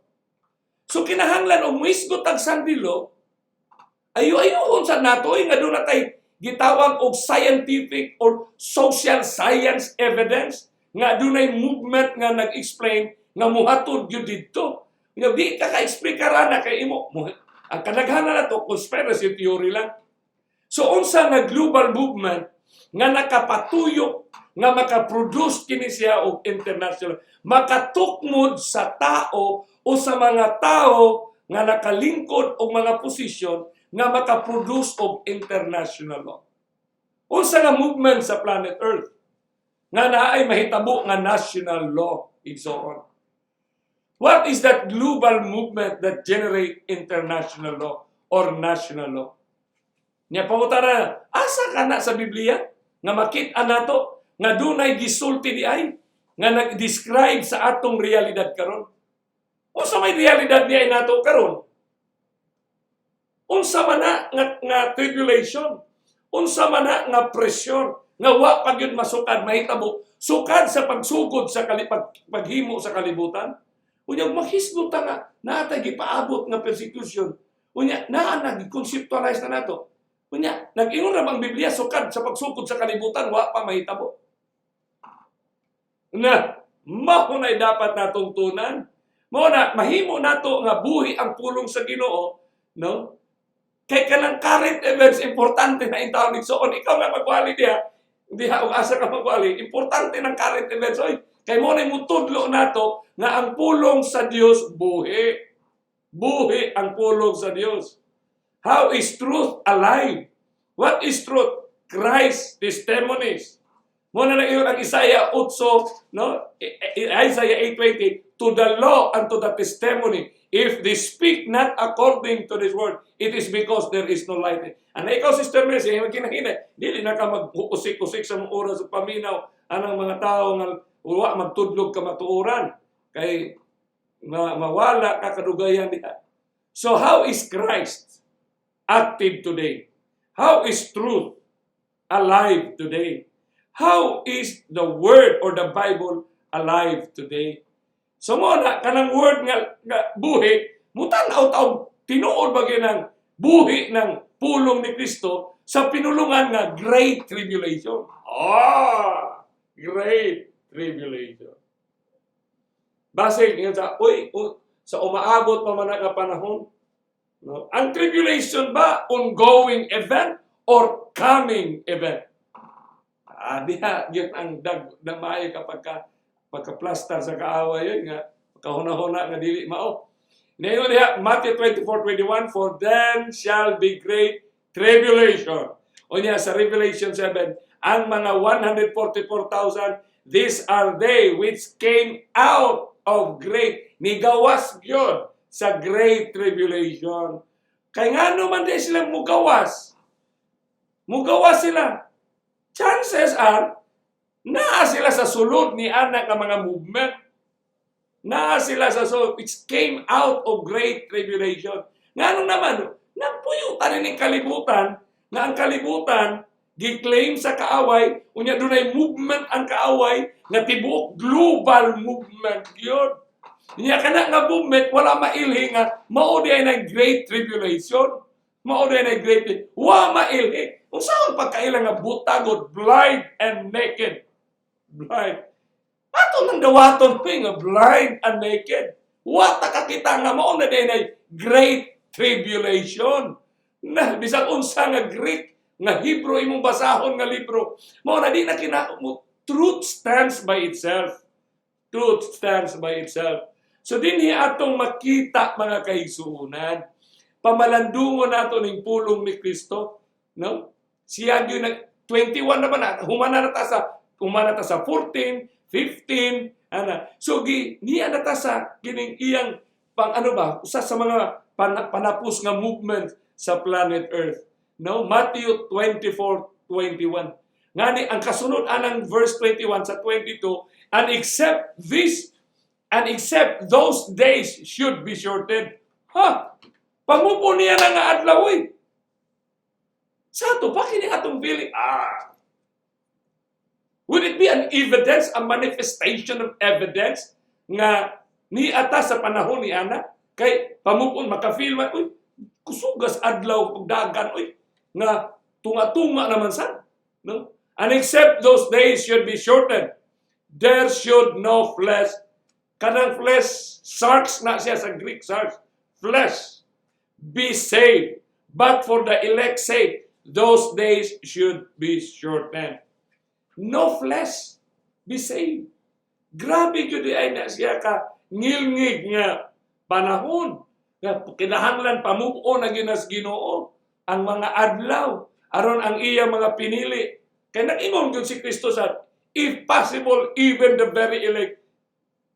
So kinahanglan og muisgot ang Sunday law, ayo-ayohon sa nato nga doon na tay gitawag og scientific or social science evidence. nga dunay movement nga nag-explain nga muhatod gyud didto. Nga di ka ka-explain na kay imo. Ang kadaghanan na to, conspiracy theory lang. So unsa nga global movement nga nakapatuyok nga makaproduce kini siya og international, makatukmod sa tao o sa mga tao nga nakalingkod og mga posisyon nga makaproduce og international law? Unsa nga movement sa planet Earth nga naay mahitabo nga national law, igsoon? What is that global movement that generate international law or national law? Nya pangutana, asa ka na sa Biblia nga makita nato nga dunay gisulti di ay nga nag-describe sa atong realidad karon? Unsa may realidad niya nato karon? Unsa man na nga tribulation? Unsa man na nga pressure nga wa pa gyud masukad mahitabo sukad sa pagsugod sa paghimo sa kalibutan? Unya maghisgot ta nga naa tay gipaabot nga persecution. Unya naa na gi-conceptualize na nato. Unya nag-ingon ra ba ang Biblia sukad sa pagsugod sa kalibutan wa pa mahitabo? Na mao na'y dapat natong tunan. Mao na mahimo nato nga buhi ang pulong sa Ginoo, no? Kay kanang current events, importante na intawon, igsoon. Ikaw nga magwali diha, diha og asa ka magwali, importante ng current events, oy. Kay mo na mutudlo nato nga ang pulong sa Dios buhi. Buhi ang pulong sa Dios. How is truth alive? What is truth? Christ's testimonies. Mo na lang ang Isaiah 8, no? Isaiah 8:20, "To the law and to the testimony, if they speak not according to this word, it is because there is no light." Ana ikaw, Sister Mercy, yung kinahina, dili na ka mag-usik-usik sa mong oras sa paminaw anang mga tao nga wa magtudlog kamatuoran kay mawala ka kadugayan diha. So how is Christ active today? How is truth alive today? How is the Word or the Bible alive today? So mo na kanang word nga buhi, mutan-aw ta og tinuod ba gyud ng buhi ng pulong ni Kristo sa pinulungan nga Great Tribulation. Ah, Great Tribulation. Basig yun sa uy, sa umaabot pa man na nga panahon. No? Ang tribulation ba, ongoing event or coming event? Ah, diha gyud ang dag na maayo kapag ka pagka-plaster sa kaaway yun nga kahuna-huna nga dili mao. Ngayon diha Matthew 24:21, "For then shall be great tribulation." Unya sa Revelation 7, ang mga 144,000, these are they which came out of great, nigawas gyud sa great tribulation. Kay ngano man di sila mugawas? Mugawas sila. Chances are, naa sila sa sulod ni anak nga mga movement. Naa sila sa sulod, which came out of great tribulation. Ngano naman, nagpuyo tanin ng kalibutan, nga ang kalibutan, gi-claim sa kaaway, unya dunay movement ang kaaway, nga tibuok global movement yun. Unya kana nga movement, wala mailhi nga mao di ay na great tribulation. Mao di ay na great, wa mailhi. Unsaon pagkaila nga butagod, blind and naked? Blind. Ato nang dawaton ko nga blind and naked. Wa ta kakita nga mao na di ay great tribulation. Na bisag unsa nga Greek nga Hebrew imong basahon nga libro, mao na di na kina mo, truth stands by itself. Truth stands by itself. So dinhi atong makita, mga kaigsuonan. Pamalandungon nato ning pulong ni Kristo, no? Siya gyud nag 21 na ba na humana na ta sa 14, 15 ana. So gi niya na ta sa kining iyang pang ano ba, usa sa mga panapos nga movement sa planet Earth. No? Matthew 24:21. Ngani ang kasunod anang verse 21 sa 22, "And except those days should be shortened." Ha? Pamupo niya na nga adlaw oy. Sa ato pa kini atong feeling ah. Would it be an evidence, a manifestation of evidence nga ni ata sa panahon ni ana kay pamupon maka-feel man, uy, kusugas adlaw pagdagan oy, nga tunga-tunga naman sa, no? "And except those days should be shortened, There should no flesh. Kanang flesh, sarx na siya sa Greek, sarx. Flesh, be saved. But for the elect sake, those days should be shortened. No flesh be saved. Grabe gyud ay na siya ka ngilngig nga panahon. Nga kinahanglan pamuo na gyud nas Ginoo ang mga adlaw aron ang iya mga pinili. Kay nag-ingon gyud si Kristo sa if possible, even the very elect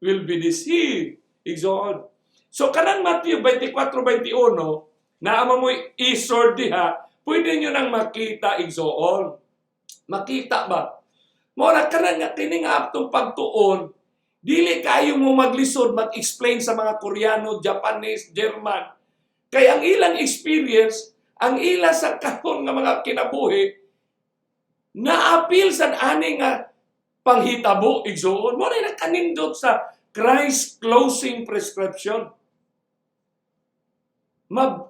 will be deceived. Igsoon. So kanang Matthew 24:21, naa mo'y isord diha, pwede nyo nang makita, igsoon. Makita ba? Mora kanang nga kini nga atong pagtuon, dili kayo mo maglisod mag-explain sa mga Koreano, Japanese, German. Kay ang ilang experience, ang ila sa karon nga mga kinabuhi, naapil sa ani nga panghitabo, igsoon. Mo na nakanindot sa Christ closing prescription.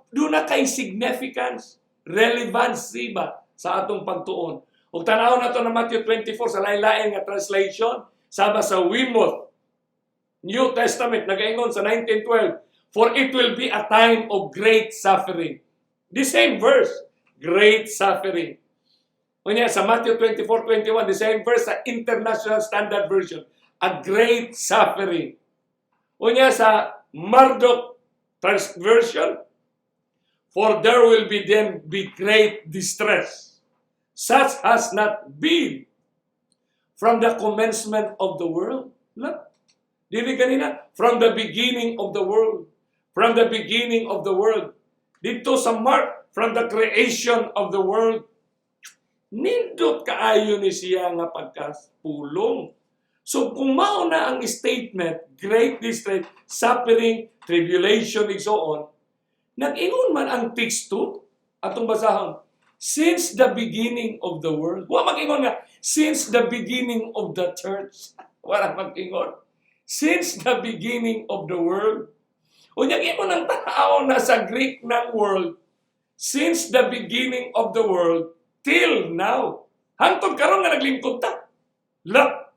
Duna kay significance, relevancy ba sa atong pagtuon. Ug tan-aw nato na Matthew 24 sa lain-lain nga translation, sama sa Weymouth New Testament, nagaingon sa 1912, "For it will be a time of great suffering." The same verse, great suffering. Unya sa Matthew 24:21, the same verse sa International Standard Version, a great suffering. Unya sa Murdock Version, "For there will be then be great distress, such has not been from the commencement of the world." Look, dili ganina, from the beginning of the world. From the beginning of the world. Dito sa Mark, from the creation of the world. Nindot kaayo ni siya nga pagkapulong. So kung mao na ang statement, great distress, suffering, tribulation, and so on, nag-ingon man ang teksto, atong basahon, since the beginning of the world. Wa mag-ingon nga, since the beginning of the church. Wala mag-ingon. Since the beginning of the world. Unya imo nang tao na sa Greek ng world, since the beginning of the world till now. Hangtod karon nga naglingkod ta. Look.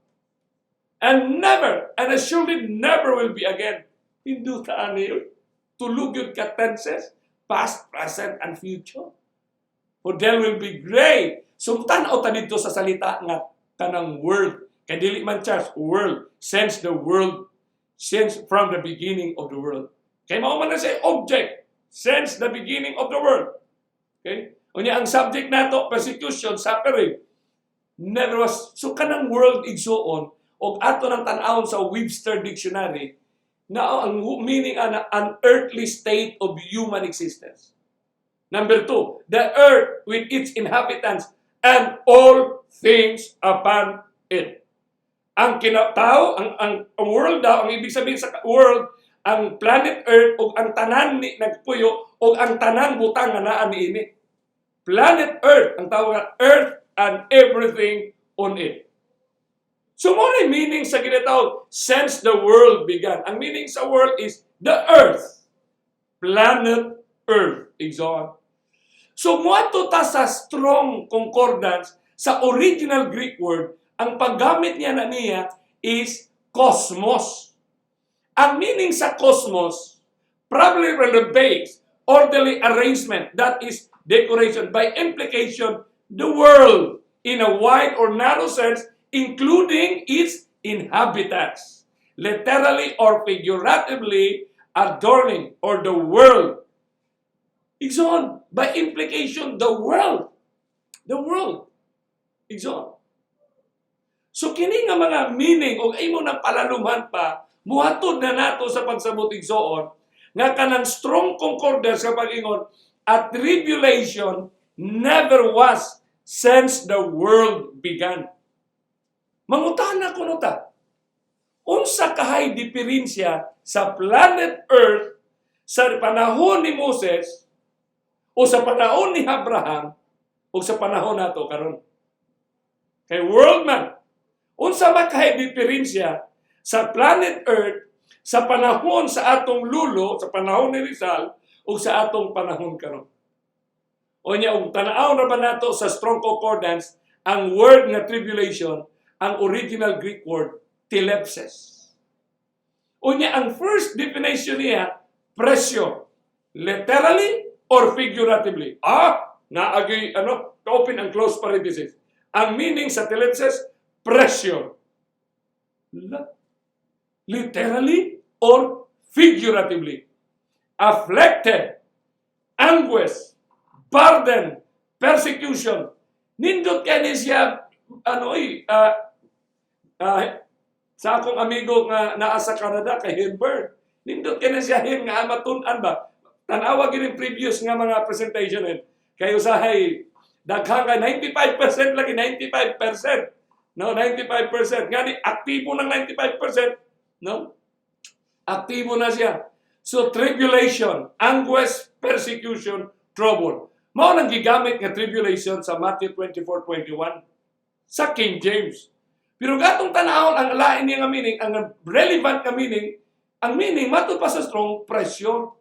And never, and surely never will be again. Hinduta ani yun. Tulog yun ka tenses, past, present, and future. For there will be great. So tan-aw ta dito sa salita nga kanang world. Kay dili man church, world. Since the world, since from the beginning of the world. Kay mao man na siya object. Since the beginning of the world. Okay? Unya ang subject nato, persecution, suffering. Never was. So kanang world, igsuon, og ato nang tan-awon sa Webster Dictionary, na ang meaning ana, unearthly state of human existence. Number two, the earth with its inhabitants and all things upon it. Ang kinatao, ang world daw, ang ibig sabihin sa world, ang planet Earth ug ang tanan ni nagpuyo ug ang tanang butang nga naa niini. Planet Earth, ang tawag nga earth and everything on it. So mo na meaning sa ginatawag since the world began. Ang meaning sa world is the earth. Planet Earth. Igsoon. So muadto ta sa Strong Concordance sa original Greek word, ang paggamit niya na niya is cosmos. Ang meaning sa cosmos, probably from the base, orderly arrangement, that is decoration. By implication, the world in a wide or narrow sense, including its inhabitants. Literally or figuratively, adorning or the world. Igsoon, by implication, the world. The world. Igsoon. So kini nga mga meaning og imo nang palaluman pa, muhatod na nato sa pagsabot, igsoon, nga kanang Strong Concordance sa pag-ingon, a tribulation never was since the world began. Mangutana kuno ta. Unsa kahay diferensya sa planet Earth sa panahon ni Moses o sa panahon ni Abraham o sa panahon nato karon? Kay world man. Unsa man kahay diferensya sa planet Earth sa panahon sa atong lulo, sa panahon ni Rizal o sa atong panahon karon? O nya og tan-aw na ba nato sa Strong Concordance ang word nga tribulation, ang original Greek word Telepsis. Unya, ang first definition niya, pressure. Literally or figuratively. Naagay, ano, open and close parenthesis. Ang meaning sa telepsis, pressure. Literally or figuratively. Afflicted, anguish, burden, persecution. Nindot kay ni siya, ano eh, sa akong amigo nga naa sa Canada, kay Hilbert. Nindot kay ni siya hin nga matun-an ba. Tanawa gid previous nga mga presentation eh. Kay usahay daghang kay 95% lagi, 95%. No, 95%. Ngani aktibo ng 95%, no? Aktibo na siya. So tribulation, anguish, persecution, trouble. Mao nang gigamit nga tribulation sa Matthew 24:21 sa King James. Pero gatong tanawon ang lain niya nga meaning, ang relevant nga meaning, ang meaning matud pa sa Strong, pressure.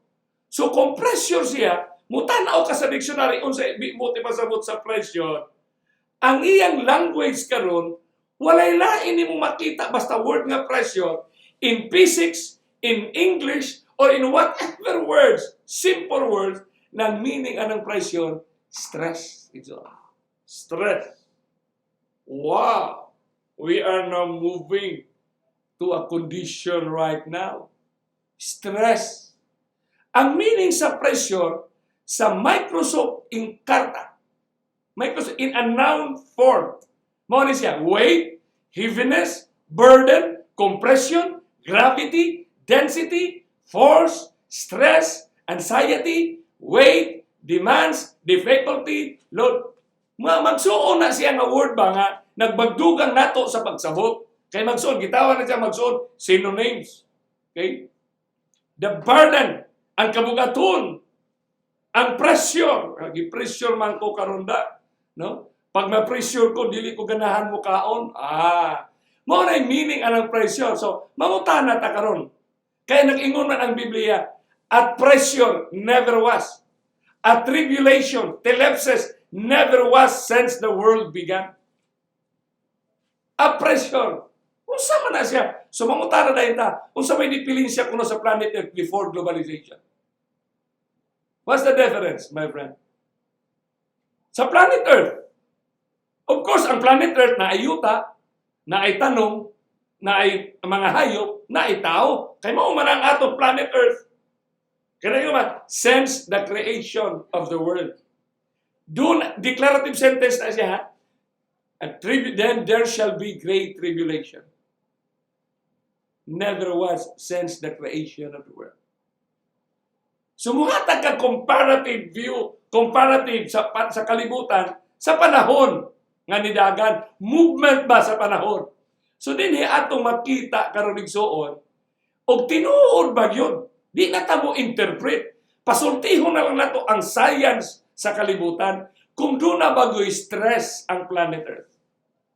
So kung pressure siya, mutanaw ka sa dictionary unsa mo ti pasabot sa pressure. Ang iyang language karon, walay lain nimo makita basta word nga pressure in physics, in English, or in whatever words, simple words, ng meaning anang pressure, stress. Ito. Stress. Wow! We are now moving to a condition right now. Stress. Ang meaning sa pressure sa Microsoft Encarta, Microsoft in a noun form, mao ni siya, weight, heaviness, burden, compression, gravity, density, force, stress, anxiety, weight, demands, difficulty, load. Mga magsuon na siya nga word ba nga nagbagdugang nato sa pagsabot. Kay magsuon, gitawag na siya magsuon, synonyms. Okay? The burden, ang kabugaton, ang pressure, gi-pressure man ko karon da, no? Pag ma-pressure ko, dili ko ganahan mo kaon. Mao na yung meaning anang pressure. So, mangutana ta karon. Kaya nag-ingon man ang Biblia, at pressure never was. At tribulation, telepsis, never was since the world began. A pressure. Unsa man na siya? So mangutana dayon ta, unsa may diferensya kuno sa planet Earth before globalization? What's the difference, my friend? Sa planet Earth, of course, ang planet Earth naay yuta, naay tanom, naay mga hayop, naay tao. Kay mao man ang atong planet Earth. Kaya yung man, since the creation of the world. Doon, declarative sentence na siya, ha? Then there shall be great tribulation. Never was since the creation of the world. So muhatag ka comparative view, comparative sa kalibutan, sa panahon nga nidagan, movement ba sa panahon. So dinhi atong makita karon, igsuon, og tinuod ba yun? Di na ta mo interpret. Pasultihon na lang nato ang science sa kalibutan kung doon na bagoy stress ang planet Earth.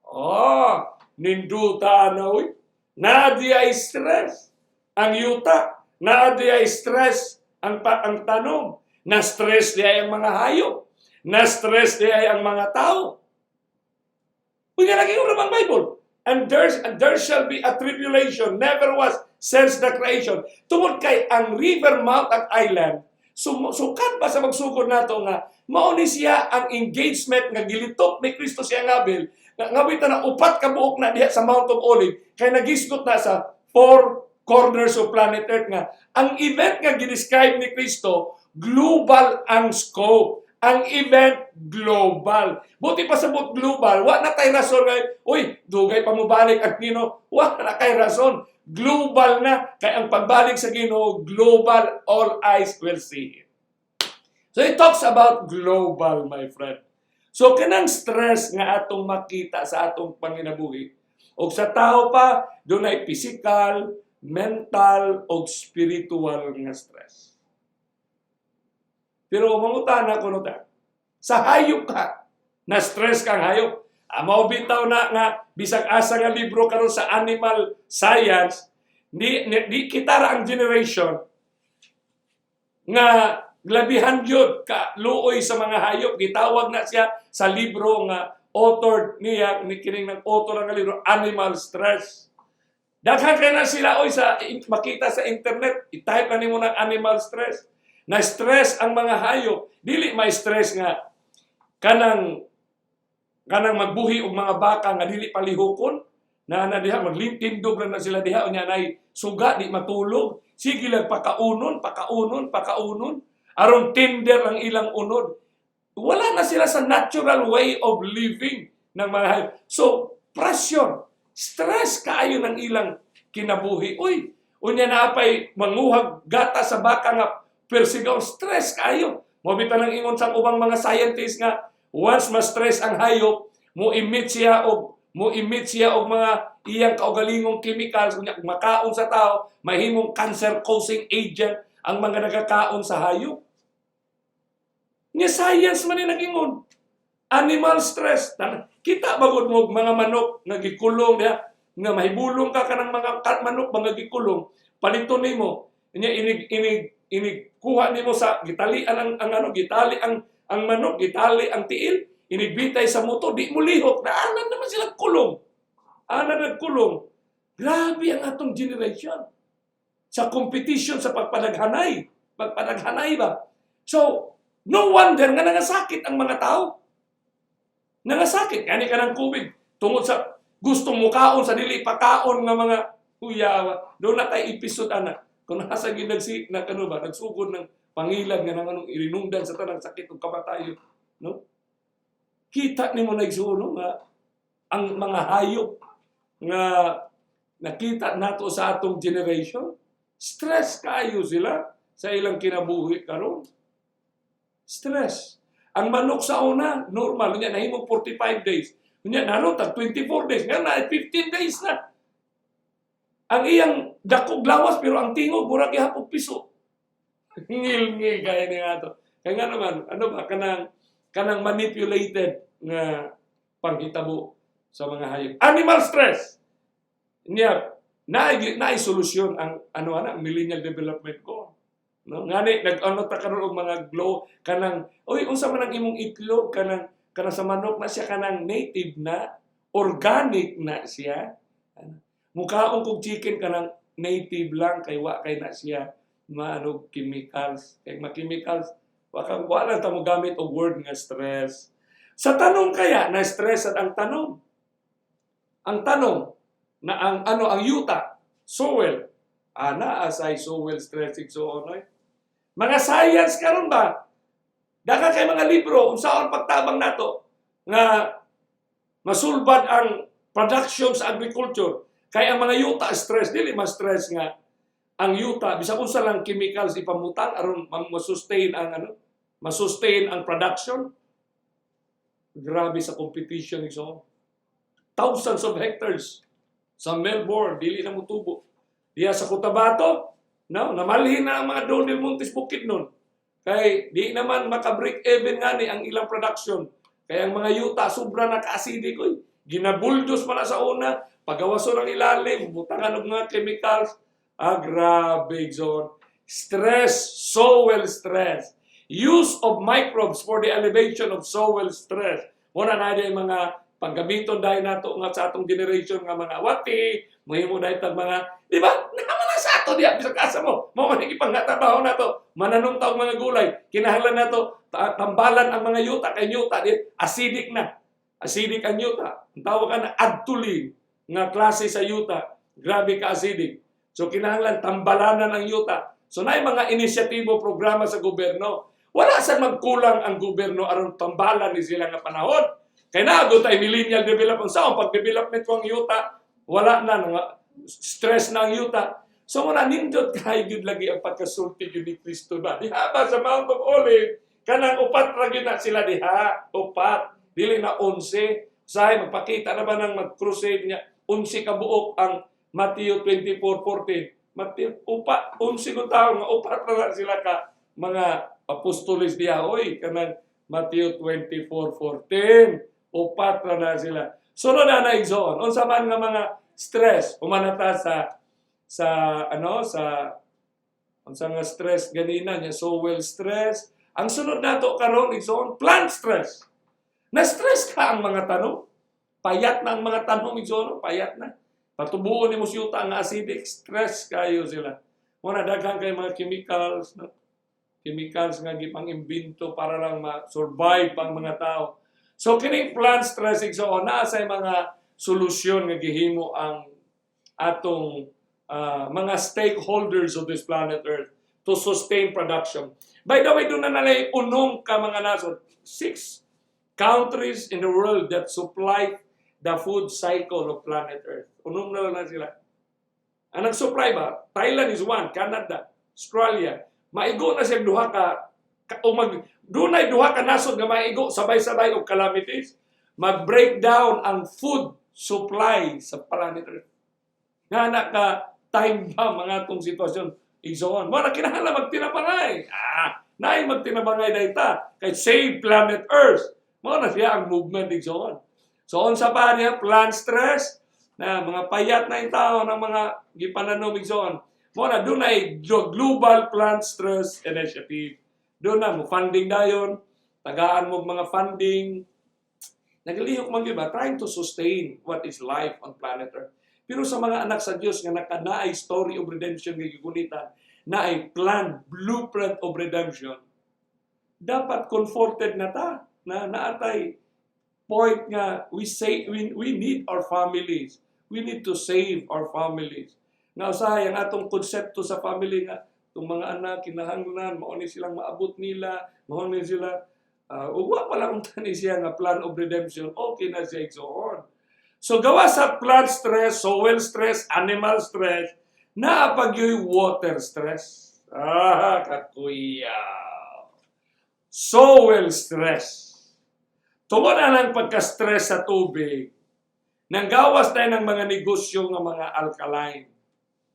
Oh, ninduta na uy. Naa di ay stress ang yuta. Naa di ay stress ang tanom. Na stress di ay ang mga hayop. Na stress di ay ang mga tao. Uy, nga lagi yung ang Bible. And there shall be a tribulation never was since the creation. Tungod kay ang river mouth at island, sukat pa sa magsugod nato nga mao ni siya ang engagement nga gilitok ni Kristo siya nga Abel nga ngawita na 4 ka buok na diha sa Mount of Olive kay nagisgot na sa four corners of planet Earth nga ang event nga gidescribe ni Kristo, global ang scope, ang event global. Buti pa sa global, wa na tay rason nga, uy, dugay pa mo balik ang Ginoo. Wa na kay rason. Global na kay ang pagbalik sa Ginoo global, all eyes will see it. So it talks about global, my friend. So kanang stress nga atong makita sa atong panginabuhi og sa tao pa, dunay physical, mental og spiritual nga stress. Pero mangutana ko no ta, sa hayop ka, na stress kang hayop. Mao bitaw na nga bisag asa nga libro karon sa animal science, di kita ra ang generation nga labihan gyud ka luoy sa mga hayop. Gitawag na siya sa libro nga author niya ni kining ng author nga libro, animal stress. Daghan kay na sila, oy, sa makita sa internet, i-type na nimo ng animal stress. Na stress ang mga hayop. Dili may stress nga kanang kanang magbuhi og mga baka nga dili palihukon na na diha, maglintindog na na sila diha, unya nay suga, di matulog, sige lang pakaunon, pakaunon, pakaunon aron tender ang ilang unod. Wala na sila sa natural way of living ng mga hayop. So pressure, stress kaayo ng ilang kinabuhi, uy. Unya naa pay manguhag gata sa baka nga persigaw, stress kaayo. Mo bitaw nang ingon sa ubang mga scientists nga once ma-stress ang hayop, mo emit siya og mga iyang kaugalingong chemicals. Unya kung makaon sa tao, mahimong cancer causing agent ang mga nagakaon sa hayop. Nya science man ni nagingon. Animal stress. Kita bagod mo mga manok nga gikulong diha, nga mahibulong ka kanang mga manok mga gikulong, paliton nimo. Nya inig inig inig kuha nimo sa gitalian ang ano, gitali ang manok, gitali ang tiil, inigbitay sa moto, di mo lihok, naanan naman sila kulong. Anan nagkulong. Grabe ang atong generation sa competition sa pagpadaghanay. Pagpadaghanay ba? So, no wonder nga nangasakit ang mga tao. Nangasakit. Gani ka ng COVID. Tungod sa gustong mukaon sa dili pakaon nga mga huyawa. Doon na tayo episode ana. Kung nasa gid nagsi na kano ba, nagsugod ng pangilad nga nang anong irinungdan sa tanang sakit ug kamatayon, no? Kita nimo na, igsuon, nga ang mga hayop nga nakita nato sa atong generation, stress kayo sila sa ilang kinabuhi karon. Stress. Ang manok sa una, normal. Unya, nahimo 45 days. Unya, naroon, tag 24 days. Nga na, 15 days na. Ang iyang dakog lawas, pero ang tingog, murag gihapon piso. Ngil-ngil kaya ni ato. Kaya nga naman, ano ba, kanang manipulated nga panghitabo sa mga hayop. Animal stress. Niya, naay solusyon ang ano ana, Millennial Development Goal. No? Ngani nag ano ta karon og mga glow kanang, oy, unsa man ang imong itlog, kanang kanang sa manok na siya, kanang native na, organic na siya. Ano? Mukaon kog chicken kanang native lang kay wa kay na siya maano chemicals. Kay ma-chemicals, wa ka, wa lang ta mo gamit og word nga stress. Sa tanong kaya na stress at ang tanong. Ang tanong na ang ano, ang yuta, soil, ana asay soil stress, so on, oy. Mga science karon ba? Daghan kay mga libro unsaon pagtabang nato nga masulbad ang production sa agriculture. Kay ang mga yuta stress, dili ma-stress nga ang yuta bisag unsa lang chemicals ipamutang aron ma-sustain ang ano, ma-sustain ang production. Grabe sa competition, so thousands of hectares sa Melbourne dili na motubo. Diya sa Cotabato, no, namalhin na ang mga Dole del Montes Bukidnon. Kay di naman maka-break even nga ni ang ilang production. Kaya ang mga yuta sobra na ka-acidic, oy. Ginabuldos pa na sa una, pagawason ang ilalim, butangan og mga chemicals. Ah, grabe, zone. Stress, soil stress. Use of microbes for the elevation of soil stress. Muna na yung mga panggamiton dahil nato nga sa atong generation nga mga wati, mahimo dahil tag mga, di ba? Naman na sa ato diya, bisag asa mo. Mao man ipangatabaho nato. Mananom ta og mga gulay. Kinahanglan nato tambalan ang mga yuta kay yuta di acidic na. Acidic ang yuta. Ang tawag ka na adtulin nga klase sa yuta. Grabe ka acidic. So kinahanglan tambalanan ang yuta. So naay mga inisyatibo, programa sa gobyerno. Wala sa magkulang ang gobyerno aron tambalan ni sila nga panahon. Kay nago tay millennial development sa pag development ko ang yuta, wala na nga stress na ang yuta. So muna nindot kay gyud lagi ang pagkasulti gyud ni Kristo ba. Diha ba sa Mount of Olive, kanang upat ra gyud na sila diha, upat, dili na 11. Sahay magpakita na ba nang mag-crusade niya, 11 ka buok ang Matthew 24:14. Matthew upat, 11 ko tawo nga upat ra na sila ka mga apostoles diha, oy, kanang Matthew 24:14. Upat ra na sila. Sunod na na, igsoon. Unsa man nga mga stress humanata sa ano, sa unsa nga stress ganina niya, soil stress. Ang sunod nato karon, igsoon, plant stress. Na stress ka ang mga tanom. Payat na ang mga tanom, igsoon, payat na. Patubuon nimo sa yuta nga acidic, stress kayo sila. Mao na daghan kay mga chemicals, no? Chemicals nga gipang imbento para lang ma-survive ang mga tao. So kining plant stress, so naa say mga solusyon nga gihimo ang atong mga stakeholders of this planet Earth to sustain production. By the way, duna na lay unom ka mga nasod, six countries in the world that supply the food cycle of planet Earth. Unom na lang na sila. Ang nag-supply ba? Thailand is one, Canada, Australia. Maigo na siya duha ka o mag dunay duha ka nasod nga maigo sabay-sabay og calamities, mag-breakdown ang food supply sa planet Earth. Nga na ka time ba mga atong sitwasyon, igsoon. Mo na kinahanglan magtinabangay. Ah, naay magtinabangay dayta kay save planet Earth. Mo na siya ang movement, igsoon. So unsa pa niya plant stress na mga payat na yung tao ng mga gipananom, igsoon. Mo na dunay Global Plant Stress Initiative. Duna mo funding dayon, tagaan mo mga funding. Nagalihok man gyud ba trying to sustain what is life on planet Earth. Pero sa mga anak sa Dios nga nakanaay story of redemption nga gigunitan, naay plan, blueprint of redemption, dapat comforted na ta na naatay point nga we say we need our families. We need to save our families. Nga usahay ang atong konsepto sa family nga itong mga anak kinahanglan mao ni silang maabot nila, mao ni sila ug wa pa lang unta ni siya nga plan of redemption, okay na siya, igsoon. So gawa sa plant stress, soil stress, animal stress, naa pa gyoy water stress. Ah, kakuya. Soil stress. Tungod na lang pagka-stress sa tubig, nanggawas tayo ng mga negosyo nga mga alkaline.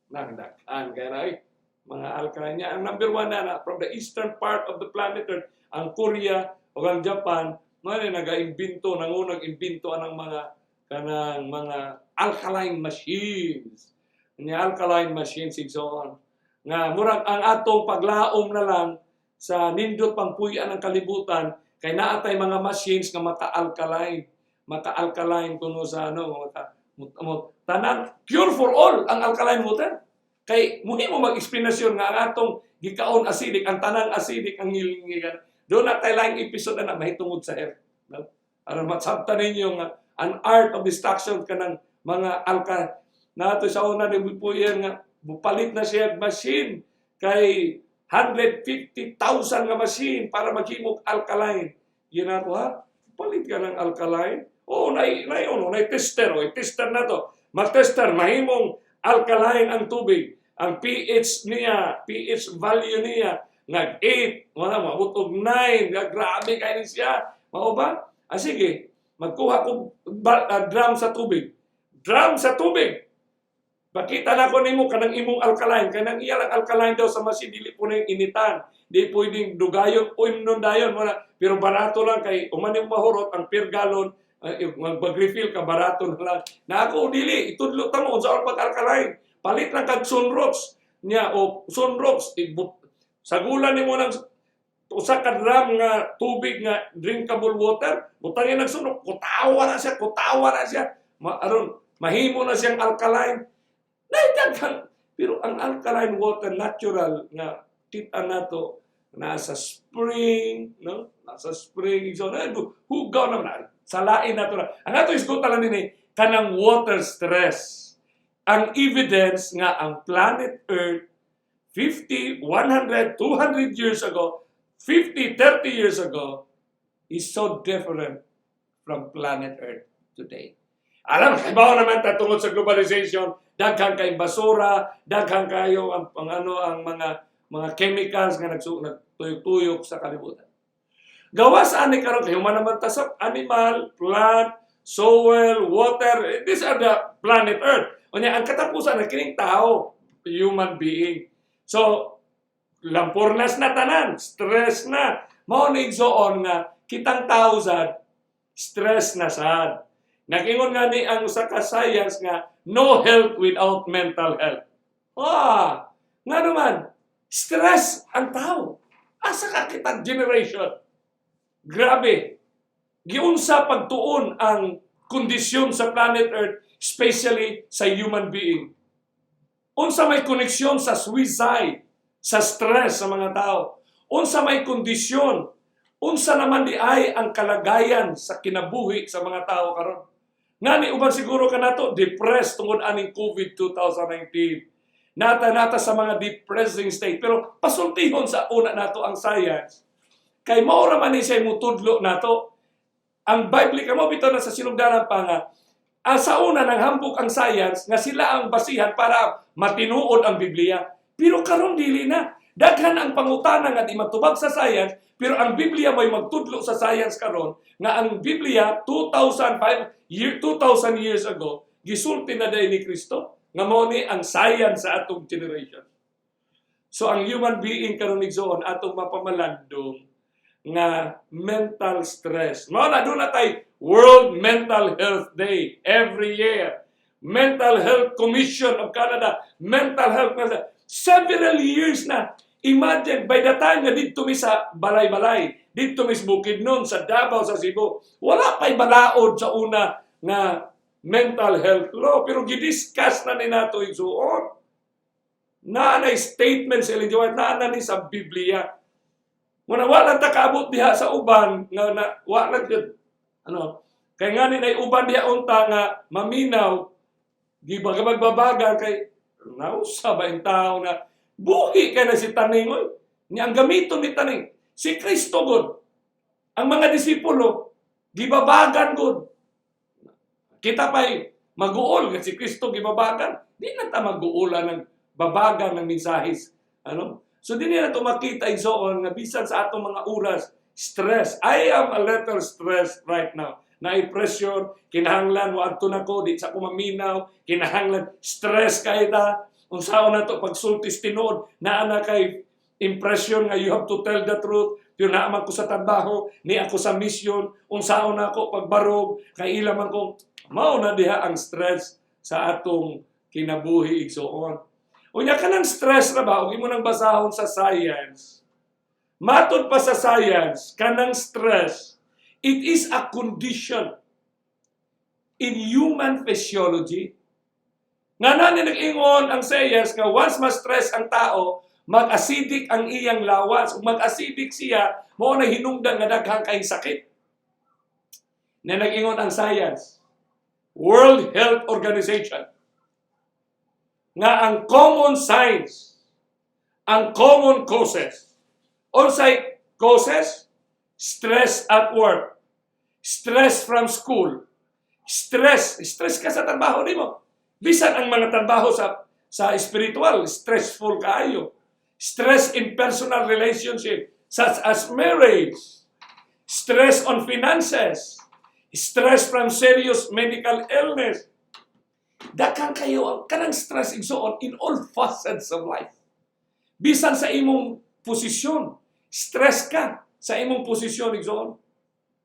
Nang daghan kaya na eh, mga alkaline niya. Ang number one na from the eastern part of the planet Earth, ang Korea o ang Japan, mga nag-imbento, nangunag imbento anang mga kanang mga alkaline machines. Nga alkaline machines, igsoon. Nga murag ang atong paglaom na lang sa nindot pangpuy-an ng kalibutan kay naa tay mga machines nga maka-alkaline, maka-alkaline kuno sa ano maka mo, tanan cure for all ang alkaline water kay muhimo mag-eksplanasyon nga ang atong gikaon acidic, ang tanang acidic ang ngilngigan. Duna tay laing episode na mahitungod sa health, no? Aron masabtan ninyo nga an art of destruction kanang mga alka nato sa una ni Bupuyer nga mupalit na siya machine kay 150,000 nga machine para maghimog alkaline. Yun ako ha? Palit ka ng alkaline? Oo, nay, ono, nay tester. O, tester na to. Mag-tester, mahimong alkaline ang tubig. Ang pH niya, pH value niya, nag 8, wala, maabot og 9. Nga, grabe kayo siya. Mao ba? Ah, sige, magkuha ko drum sa tubig. Drum sa tubig. Pakita na ko nimo kanang imong alkaline, kanang iya lang alkaline daw sa machine dili po na yung initan. Di pwedeng dugayon o imnon dayon mo na, pero barato lang kay uman yung mahurot ang per gallon, mag-refill ka, barato na lang. Na ako dili itudlo ta mo unsa ang pag-alkaline. Palit lang kag Sunrocks niya o Sunrocks sagulan nimo ng usa ka drum nga tubig nga drinkable water, butangin ng Sunrocks, kutawa na siya, kutawa na siya. Aron mahimo na siyang alkaline. Naidaghan. Pero ang alkaline water natural nga kita nato nasa spring, no? Nasa spring, so na hugaw naman. Salain nato na. Ang ato isgutan lang dinhi kanang water stress. Ang evidence nga ang planet Earth 50, 100, 200 years ago, 50, 30 years ago is so different from planet Earth today. Alam, kibaw naman ta tungod sa globalization, daghan kay basura, daghan kayo ang ano ang mga chemicals nga nagtuyok-tuyok sa kalibutan. Gawas ani karon kay human naman ta sa animal, plant, soil, water, these are the planet Earth. Unya ang katapusan na kining tao, human being. So, lampurnas na tanan, stress na. Mao ni igsoon nga kitang tao sad stress na sad. Nagingon nga ni ang usa ka science nga no health without mental health. Ah, nga naman, stress ang tao. Asa ka kitang generation? Grabe. Giunsa pagtuon ang kondisyon sa planet Earth. especially sa human being. Unsa may koneksyon sa suicide, sa stress sa mga tao? Unsa may kondisyon? Unsa naman diay ang kalagayan sa kinabuhi sa mga tao karon? Ngani uban siguro kanato depressed tungod aning COVID 2019. Nata nata sa mga depressing state, pero pasultihon sa una nato ang science. Kay mao ra man ni siya mutudlo nato. Ang Bible kamo bitaw na sa sinugdanan pa nga sa una nang hambog ang science nga sila ang basihan para matinuod ang Biblia. Pero karon dili na. Daghan ang pangutana nga di matubag sa science, pero ang Biblia may magtudlo sa science karon nga ang Biblia 2005 year 2000 years ago gisulti na diay ni Kristo nga mao ni ang science sa atong generation. So ang human being karon, igsoon, atong mapamalandong nga mental stress. Mao na duna tay World Mental Health Day every year. Mental Health Commission of Canada, Mental Health several years na. Imagine, by the time nga didto mi sa balay-balay, didto mi sa Bukidnon, sa Davao, sa Cebu, wala pa'y balaod sa una nga mental health law. Pero gidiscuss na ni nato, igsuon. Naa na statement sa Ellen G. White, naa na ni sa Biblia. Muna wala ta kaabot diha sa uban nga na wala gyud ano kay ngani nay uban diha unta nga maminaw di ba magbabaga kay nausa ba ang tao na buhi kay na si Taning, oy. Ni ang gamiton ni Taning si Kristo gud, ang mga disipulo gibabagan gud. Kita pa'y maguol nga si Kristo gibabagan, di na ta maguolan ng babagan ng mensahis ano. So di nila to makita, igsoon, nga bisan sa atong mga oras stress. I am a little stressed right now na pressure, kinahanglan mo adto nako, di sa ko maminaw, kinahanglan stress kay ta unsaon na to pagsultis tinuod, naa na kay impression nga you have to tell the truth, pero naa man ko sa trabaho ni ako sa mission, unsaon na ako pagbarog kay ila man ko. Mao na diha ang stress sa atong kinabuhi, igsoon. Unya kanang stress na ba, ug imo nang basahon sa science. Matod pa sa science, kanang stress, it is a condition in human physiology. Nga na ni nag-ingon ang science nga once ma-stress ang tao, mag-acidic ang iyang lawas. Ug mag-acidic siya, mao na hinungdan nga daghang kay sakit. Na nag-ingon ang science, World Health Organization, nga ang common signs, ang common causes, unsay causes? Stress at work, stress from school, stress, stress ka sa trabaho nimo. Bisan ang mga trabaho sa spiritual, stressful kaayo. Stress in personal relationship such as marriage, stress on finances, stress from serious medical illness. Daghan kayo ang kanang stress, igsoon, in all facets of life. Bisan sa imong posisyon, stress ka sa imong posisyon, igsoon.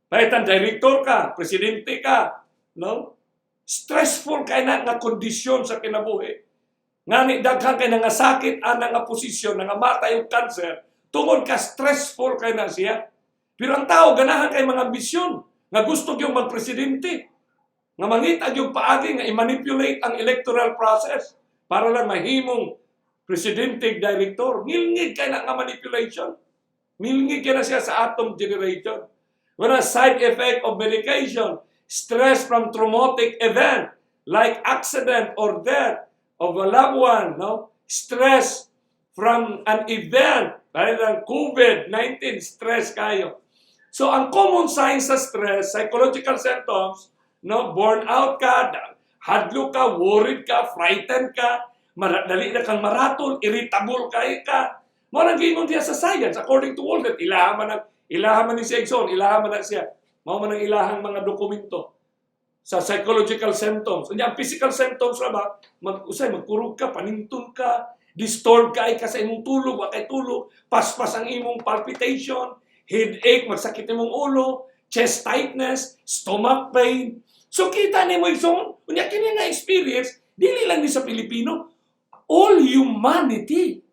Bahitan director ka, presidente ka, no? Stressful kay na nga kondisyon sa kinabuhi. Ngani daghan kay nga sakit ana nga posisyon, nga matay og cancer, tungod ka stressful kay na siya. Pero ang tao ganahan kay mga ambisyon nga gusto gyud magpresidente, nga mangita yung paagi nga i-manipulate ang electoral process para lang mahimong presidente, director. Ngilngig kay na nga manipulation. Ngilngig kay na siya sa atong generation. Wala side effect of medication, stress from traumatic event like accident or death of a loved one, no? Stress from an event, like ang COVID-19, stress kayo. So ang common signs sa stress, psychological symptoms, no, burn out ka, hadlo ka, worried ka, frightened ka, dali na kang maratol, irritable kay ka. Mao nang giingon diya sa science according to World Health, ilaha man ni siya, igsoon, ilaha man na siya. Mao man ang ilahang mga dokumento sa psychological symptoms. Unya ang physical symptoms ra ba, mag usay magkurog ka, panington ka, disturb ka ay ka sa imong tulog, wa kay tulog, paspas ang imong palpitation, headache, magsakit imong ulo, chest tightness, stomach pain. So kita nimo, igsoon, unya kini nga experience dili lang ni sa Pilipino, all humanity,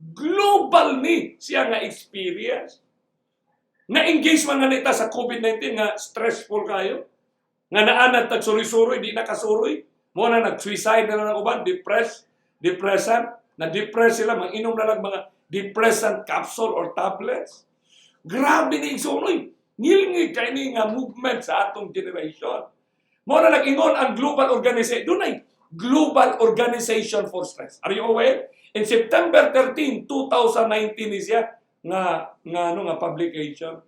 global ni siya nga experience. Na-engage man nga nita sa COVID-19 nga stressful kayo. Nga naanad tag suroy-suroy, di nakasuroy. Mo na nag-suicide na lang ang uban, depressed, depressant, na-depress sila, mag-inom na lang mga depressant capsule or tablets. Grabe ni, igsoon, oy. Ngilngig kay ni nga movement sa atong generation. Mo na nag-ingon ang global organization. Dunay Global Organization for Stress. Are you aware? In September 13, 2019 ni siya nga ano nga publication.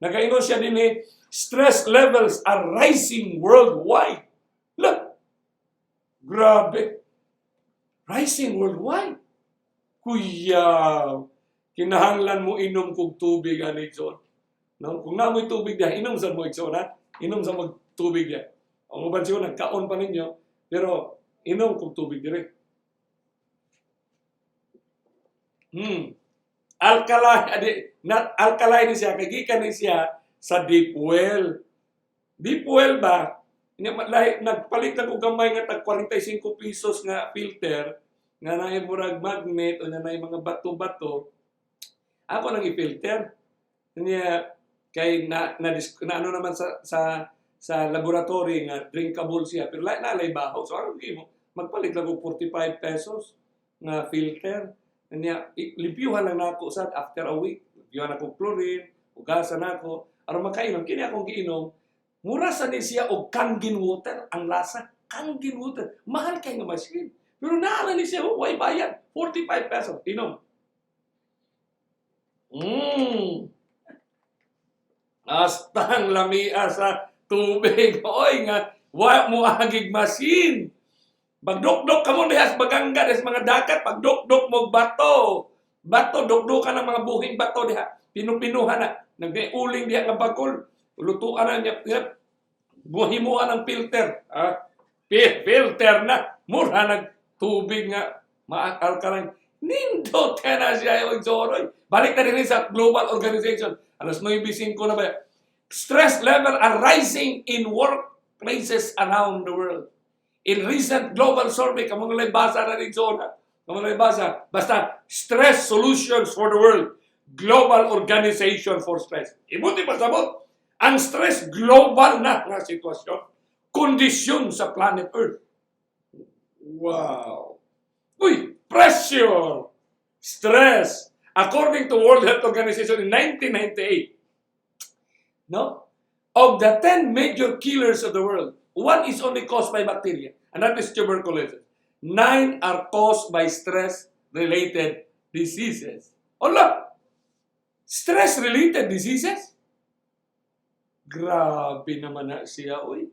Nagaingon siya din eh, stress levels are rising worldwide. Look, grabe. Rising worldwide. Kuya, kinahanglan mo inom kog tubig ani, igsoon. No? Kung naa moy tubig diha, inom sa mo, igsoon ha. Inom sa mo tubig diha. Ang uban siguro nagkaon pa ninyo, pero inom kog tubig dire. Alkali, adi, not alkaline ni siya, kay gikan ni siya sa deep well. Deep well ba? Nya lahi nagpalit lang og gamay nga tag 45 pesos nga filter nga naay murag magnet o na naay mga bato-bato. Ako nang i-filter. Nya kay na ano naman sa laboratory nga drinkable siya, pero lahi na lay baho. So ano mo magpalit lang og 45 pesos nga filter. Nya limpyuhan lang nako sad after a week. Limpyuhan ako chlorine, hugasan nako aron makainom. Kini akong giinom, mura sa ni siya og Kangen water ang lasa. Kangen water. Mahal kay nga machine. Pero naa ni siya, oh, way bayad. 45 pesos. Inom. Astang lamia sa tubig. Oy nga, wa mo agig machine. Pagdukduk ka mo diha sa Baganga, diha sa mga dagat, pagdukduk mo bato. Bato, dukdukan ng mga buhing bato diha. Pinupinuhan na. Nag-uling diha nga bagol. Lutuan na niya. Buhimuan ng filter. Ah, filter na. Mura nag tubig nga ma-alkaline. Nindot ka na siya yung Zoroy. Balik na din sa global organization. Alas 9:05 na ba? Stress level are rising in workplaces around the world. In recent global survey, kamo nga basa na rin zona. Kamo nga basa. Basta, Stress Solutions for the World. Global Organization for Stress. Ibuti pa sabot, ang stress global na nga sitwasyon. Kondisyon sa planet Earth. Wow. Uy, pressure, stress. According to World Health Organization in 1998, no? Of the 10 major killers of the world, one is only caused by bacteria, and that is tuberculosis. Nine are caused by stress-related diseases. Hola! Stress-related diseases? Grabe naman na siya, uy.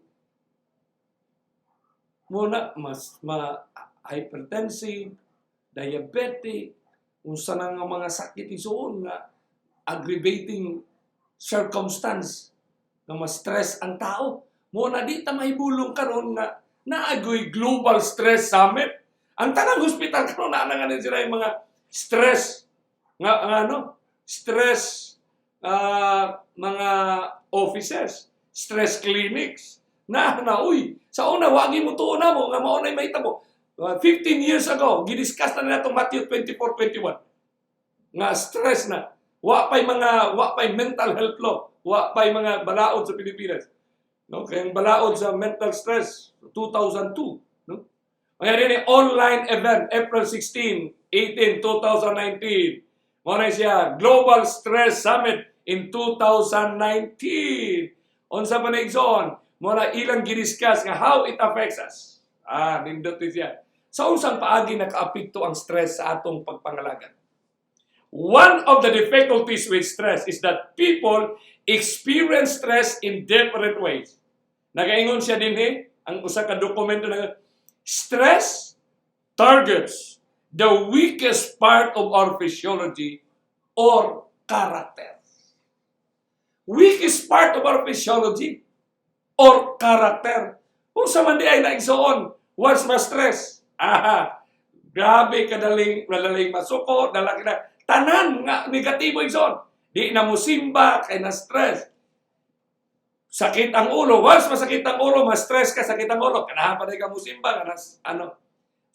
Muna, mas ma hypertensive, diabetic, unsa na nga mga sakit isuon nga aggravating circumstance nga ma-stress ang tao. Mo na di ta mahibulong karon nga naagoy Global Stress Summit. Ang tanang hospital karon naa na nga din sila yung mga stress nga ano, stress mga offices, stress clinics. Na na uy, sa una wagi mo tuo na mo nga mao nay mahitabo. 15 years ago, gidiscuss na nila itong Matthew 24:21 nga stress na. Wa pa'y mental health law, wa pa'y mga balaod sa Pilipinas. No, kay ang balaod sa mental stress 2002, no? Kaya din online event April 16, 18, 2019. Mo na siya Global Stress Summit in 2019. Unsa pa na, igsoon? Mo na ilang gidiscuss nga how it affects us. Ah, nindot ni siya. Sa unsang paagi nakaapekto ang stress sa atong pagpangalagan? One of the difficulties with stress is that people experience stress in different ways. Nagaingon siya din eh, ang usa ka dokumento na stress targets the weakest part of our physiology or character. Weakest part of our physiology or character. Kung sa man di ay naigsoon, once ma-stress, aha, grabe kadaling, madaling masuko, dala na, tanan nga negatibo, igsoon. Di na mo simba kay na stress. Sakit ang ulo. Once masakit ang ulo, ma-stress ka, sakit ang ulo. Kanahan pa ka mo simba, kanas, ano.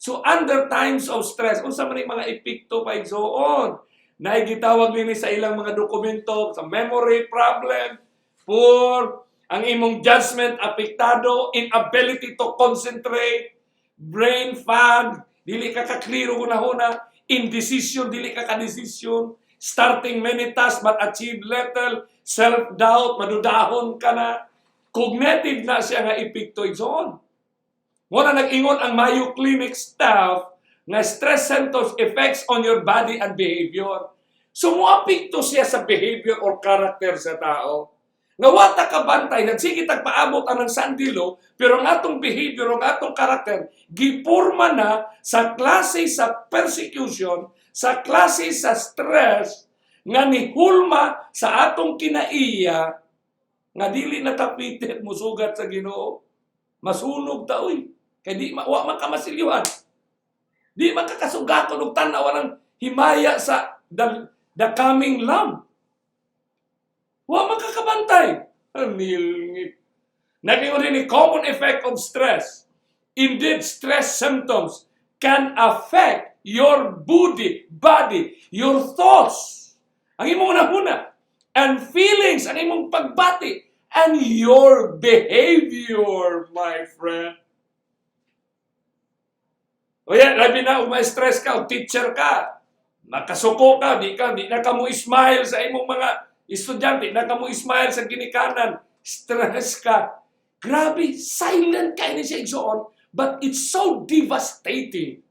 So under times of stress, unsa man yung mga epekto pa, igsoon? Naigitawag nini sa ilang mga dokumento, sa memory problem, poor Ang imong judgment apektado, inability to concentrate, brain fog, dili ka kakliro hunahuna, indecision, dili ka kadesisyon, starting many tasks but achieve little, self-doubt, madudahon ka na, cognitive na siya nga epekto, igsoon. Mao na nag-ingon ang Mayo Clinic staff nga stress symptoms effects on your body and behavior. So moapekto siya sa behavior or character sa tao. Nga wa ta kabantay, nagsige tag paabot anang sandilo, pero ang atong behavior, ang atong karakter, gipurma na sa klase sa persecution, sa klase sa stress, nga nihulma sa atong kinaiya, nga dili na ta fitted musugat sa Ginoo. Masunog ta oy. Kay di ma, wa man ka masilyuhan. Di man ka kasugakon og tan-aw ng himaya sa the coming lamb. Wa man ka kabantay. Nilngit. Nag-ingon din ni common effect of stress. Indeed, stress symptoms can affect your body, your thoughts, ang imong hunahuna, and feelings, ang imong pagbati, and your behavior, my friend. O yan, labi na, kung ma-stress ka, o teacher ka, makasuko ka, di na ka mo smile sa imong mga estudyante, di na ka mo smile sa ginikanan, stress ka. Grabe, silent kaayo ni siya, igsoon, but it's so devastating.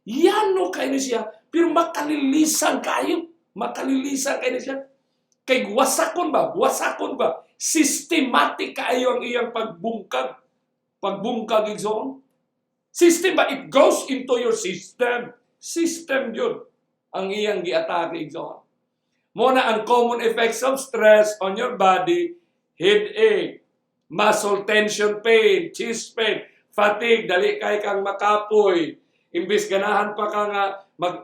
Yan no kaayo ni siya, pero makalilisan kaayo. Makalilisan kaayo ni siya. Kay wasakon ba? Wasakon ba? Systematic kaayo ang iyang pagbungkag. Pagbungkag, igsoon. System ba? It goes into your system. System yun ang iyang giatake, igsoon. Mao na ang common effects of stress on your body: headache, muscle tension pain, chest pain, fatigue, dali kay kang makapoy. Imbis ganahan pa ka nga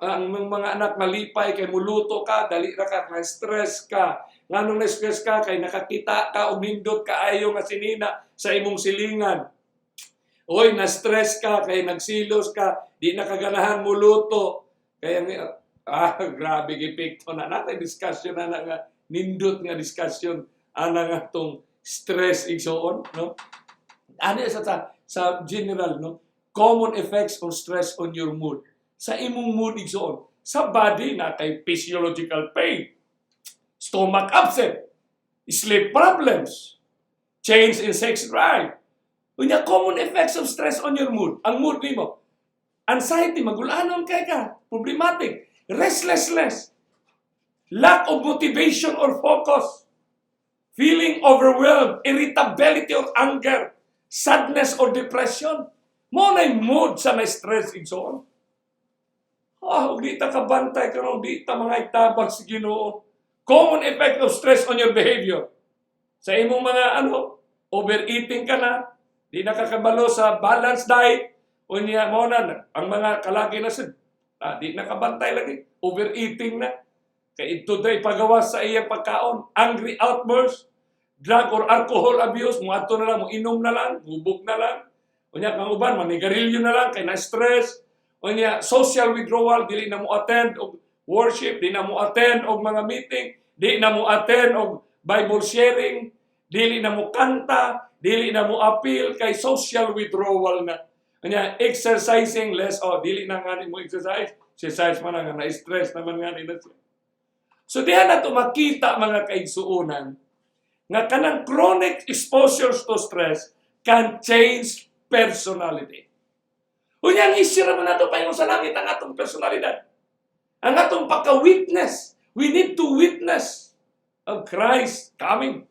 ang mga anak malipay kay muluto ka, dali ra ka na stress ka. Nganong na stress ka? Kay nakakita ka og nindot kaayo nga sinina sa imong silingan. Oy, na-stress ka kay nagsilos ka, di na kaganahan muluto. Kaya grabe epekto na natin discussion na, na nga nindot nga discussion ana nga tong stress, igsoon, no? Ano sa general, no? Common effects of stress on your mood. Sa imong mood, igsoon, sa body na kay physiological pain, stomach upset, sleep problems, change in sex drive. Unya, common effects of stress on your mood. Ang mood nimo. Anxiety, magulanon kay ka, problematic, restlessness, lack of motivation or focus, feeling overwhelmed, irritability or anger, sadness or depression. Mao na mood sa may stress, igsoon. Ah, ug di ta kabantay karon, di ta mga itabang sa Ginoo. Common effect of stress on your behavior. Sa imong mga ano, overeating ka na, di na kakabalo sa balanced diet, unya mao na ang mga kalagi na sad, di na kabantay lagi, overeating na. Kay ito day pagawas sa iyang pagkaon, angry outburst, drug or alcohol abuse, muadto na lang, mo inom na lang, hubog na lang. Unya kang uban manigarilyo na lang kay na stress. Unya social withdrawal, dili na mo attend og worship, di na mo attend og mga meeting, di na mo attend og Bible sharing, dili na mo kanta, dili na mo appeal kay social withdrawal na. Unya exercising less, oh, dili na nga mo exercise, exercise man na nga na-stress naman nga ni na siya. So diha na to makita, mga kaigsuonan, nga kanang chronic exposures to stress can change personality. Unya ang issue naman nato paingon sa langit ang atong personalidad. Ang atong pagka-witness. We need to witness of Christ coming.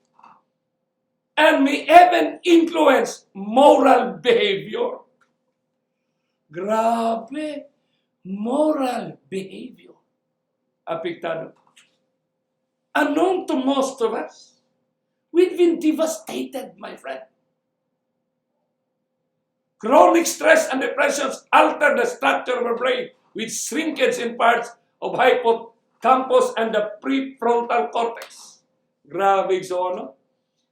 And may even influence moral behavior. Grabe. Moral behavior. Apektado. Unknown to most of us, we've been devastated, my friend. Chronic stress and depressions alter the structure of our brain with shrinkage in parts of hippocampus and the prefrontal cortex. Grabe, igsoon, no?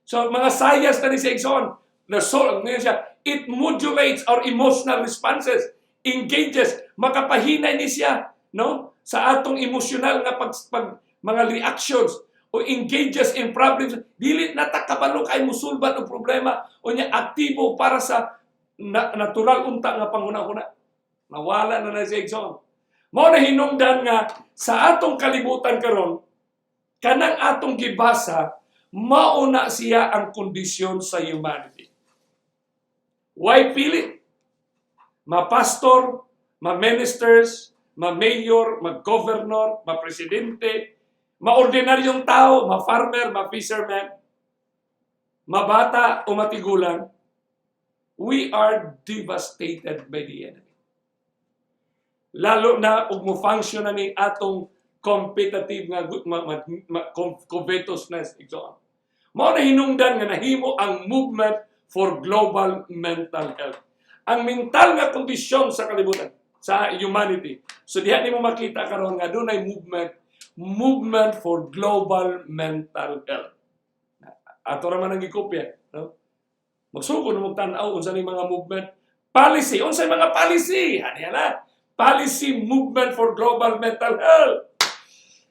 So, mga science na ni si igsoon, the soul, ngayon siya, it modulates our emotional responses, engages, makapahinay ni siya, no? Sa atong emosyonal nga pag mga reactions. O engages in problems, dili na ta kabalo kay musulbad og problema o nya aktibo para sa natural unta nga panghuna-huna. Nawala na na siya, igsoon. Mao na hinungdan nga sa atong kalibutan karon, kanang atong gibasa, mao na siya ang kondisyon sa humanity. Why pili? Ma-pastor, ma-ministers, ma-mayor, ma-governor, ma-presidente, ma-ordinaryong tao, ma-farmer, ma-fisherman, mabata o matigulang, we are devastated by the enemy. Lalo na ug mo function na ni atong competitive nga covetousness, igsoon. Mao na hinungdan nga nahimo ang movement for global mental health. Ang mental nga kondisyon sa kalibutan, sa humanity. So diha nimo makita karon nga dunay movement movement for global mental health. Ato ra man ang gikopya, no? Magsugod na tan-aw unsa ni mga movement policy, unsay mga policy? Ani na. Policy movement for global mental health.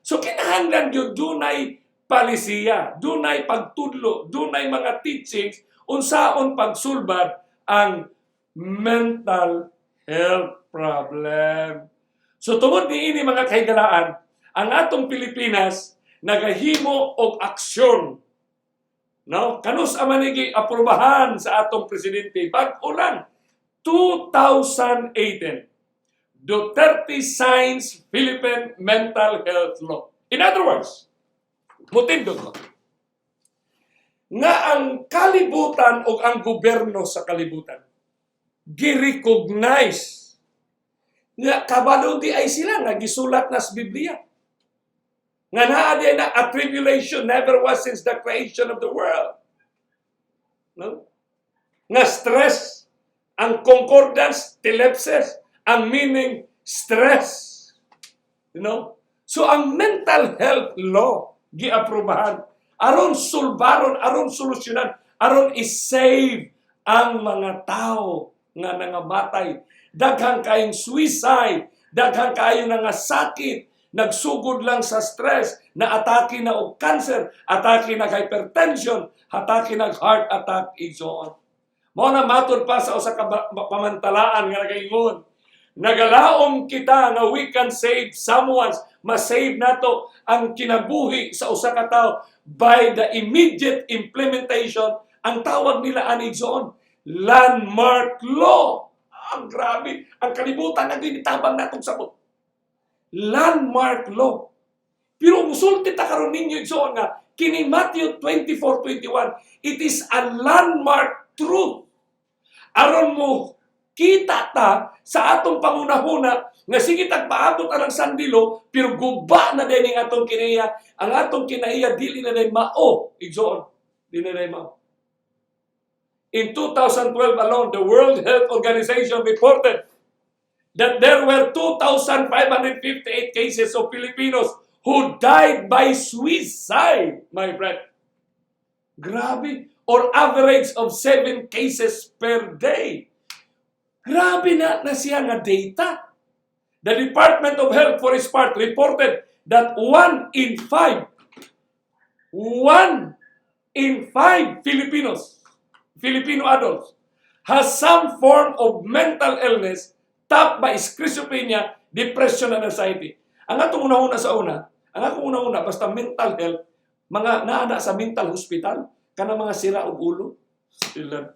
So kinahanglan gyud dunay palisiya, dunay pagtudlo, dunay mga teachings unsaon pagsulbad ang mental health problem. So tungod niini, mga kahigalaan, ang atong Pilipinas nagahimo og aksyon. No? Kanus-a man ni aprubahan sa atong presidente bag-o lang, 2018. Duterte signs Philippine Mental Health Law. In other words, mutindog ko nga ang kalibutan o ang gobyerno sa kalibutan gi-recognize nga kabalo di ay sila nga gisulat na sa Biblia nga naa di na a tribulation never was since the creation of the world, no? Nga stress, ang concordance, thlipsis, ang meaning stress. So ang mental health law giaprobahan aron sulbaron, aron solusyonan, aron i-save ang mga tao nga nangamatay. Daghang kayong suicide, daghang kayo nga sakit nagsugod lang sa stress, na atake na og cancer, atake na hypertension, atake na heart attack, igsoon. Mao na matud pa sa usa ka pamantalaan nga nagaingon, nagalaom kita nga we can save someone, ma-save nato ang kinabuhi sa usa ka tawo by the immediate implementation, ang tawag nila ani, igsoon, landmark law. Ang grabe, ang kalibutan ang ginitabang natong sabot. Landmark law. Pero musulti ta karon ninyo, igsoon, nga kini Matthew 24:21, it is a landmark truth. Aron mo kita ta sa atong pangunahuna nga sige tag paabot anang Sunday law, pero guba na din ang atong kinaiya. Ang atong kinaiya dili na din mao, igsoon, dili na din mao. In 2012 alone, the World Health Organization reported that there were 2,558 cases of Filipinos who died by suicide, my friend. Grabe. Or average of 7 cases per day. Grabe na na siya nga data. The Department of Health, for its part, reported that one in five Filipinos, Filipino adults, has some form of mental illness topped by schizophrenia, depression, and anxiety. Ang atong una-una sa una, ang akong una-una, basta mental health, mga naana sa mental hospital, kanang mga sira og ulo. Sila.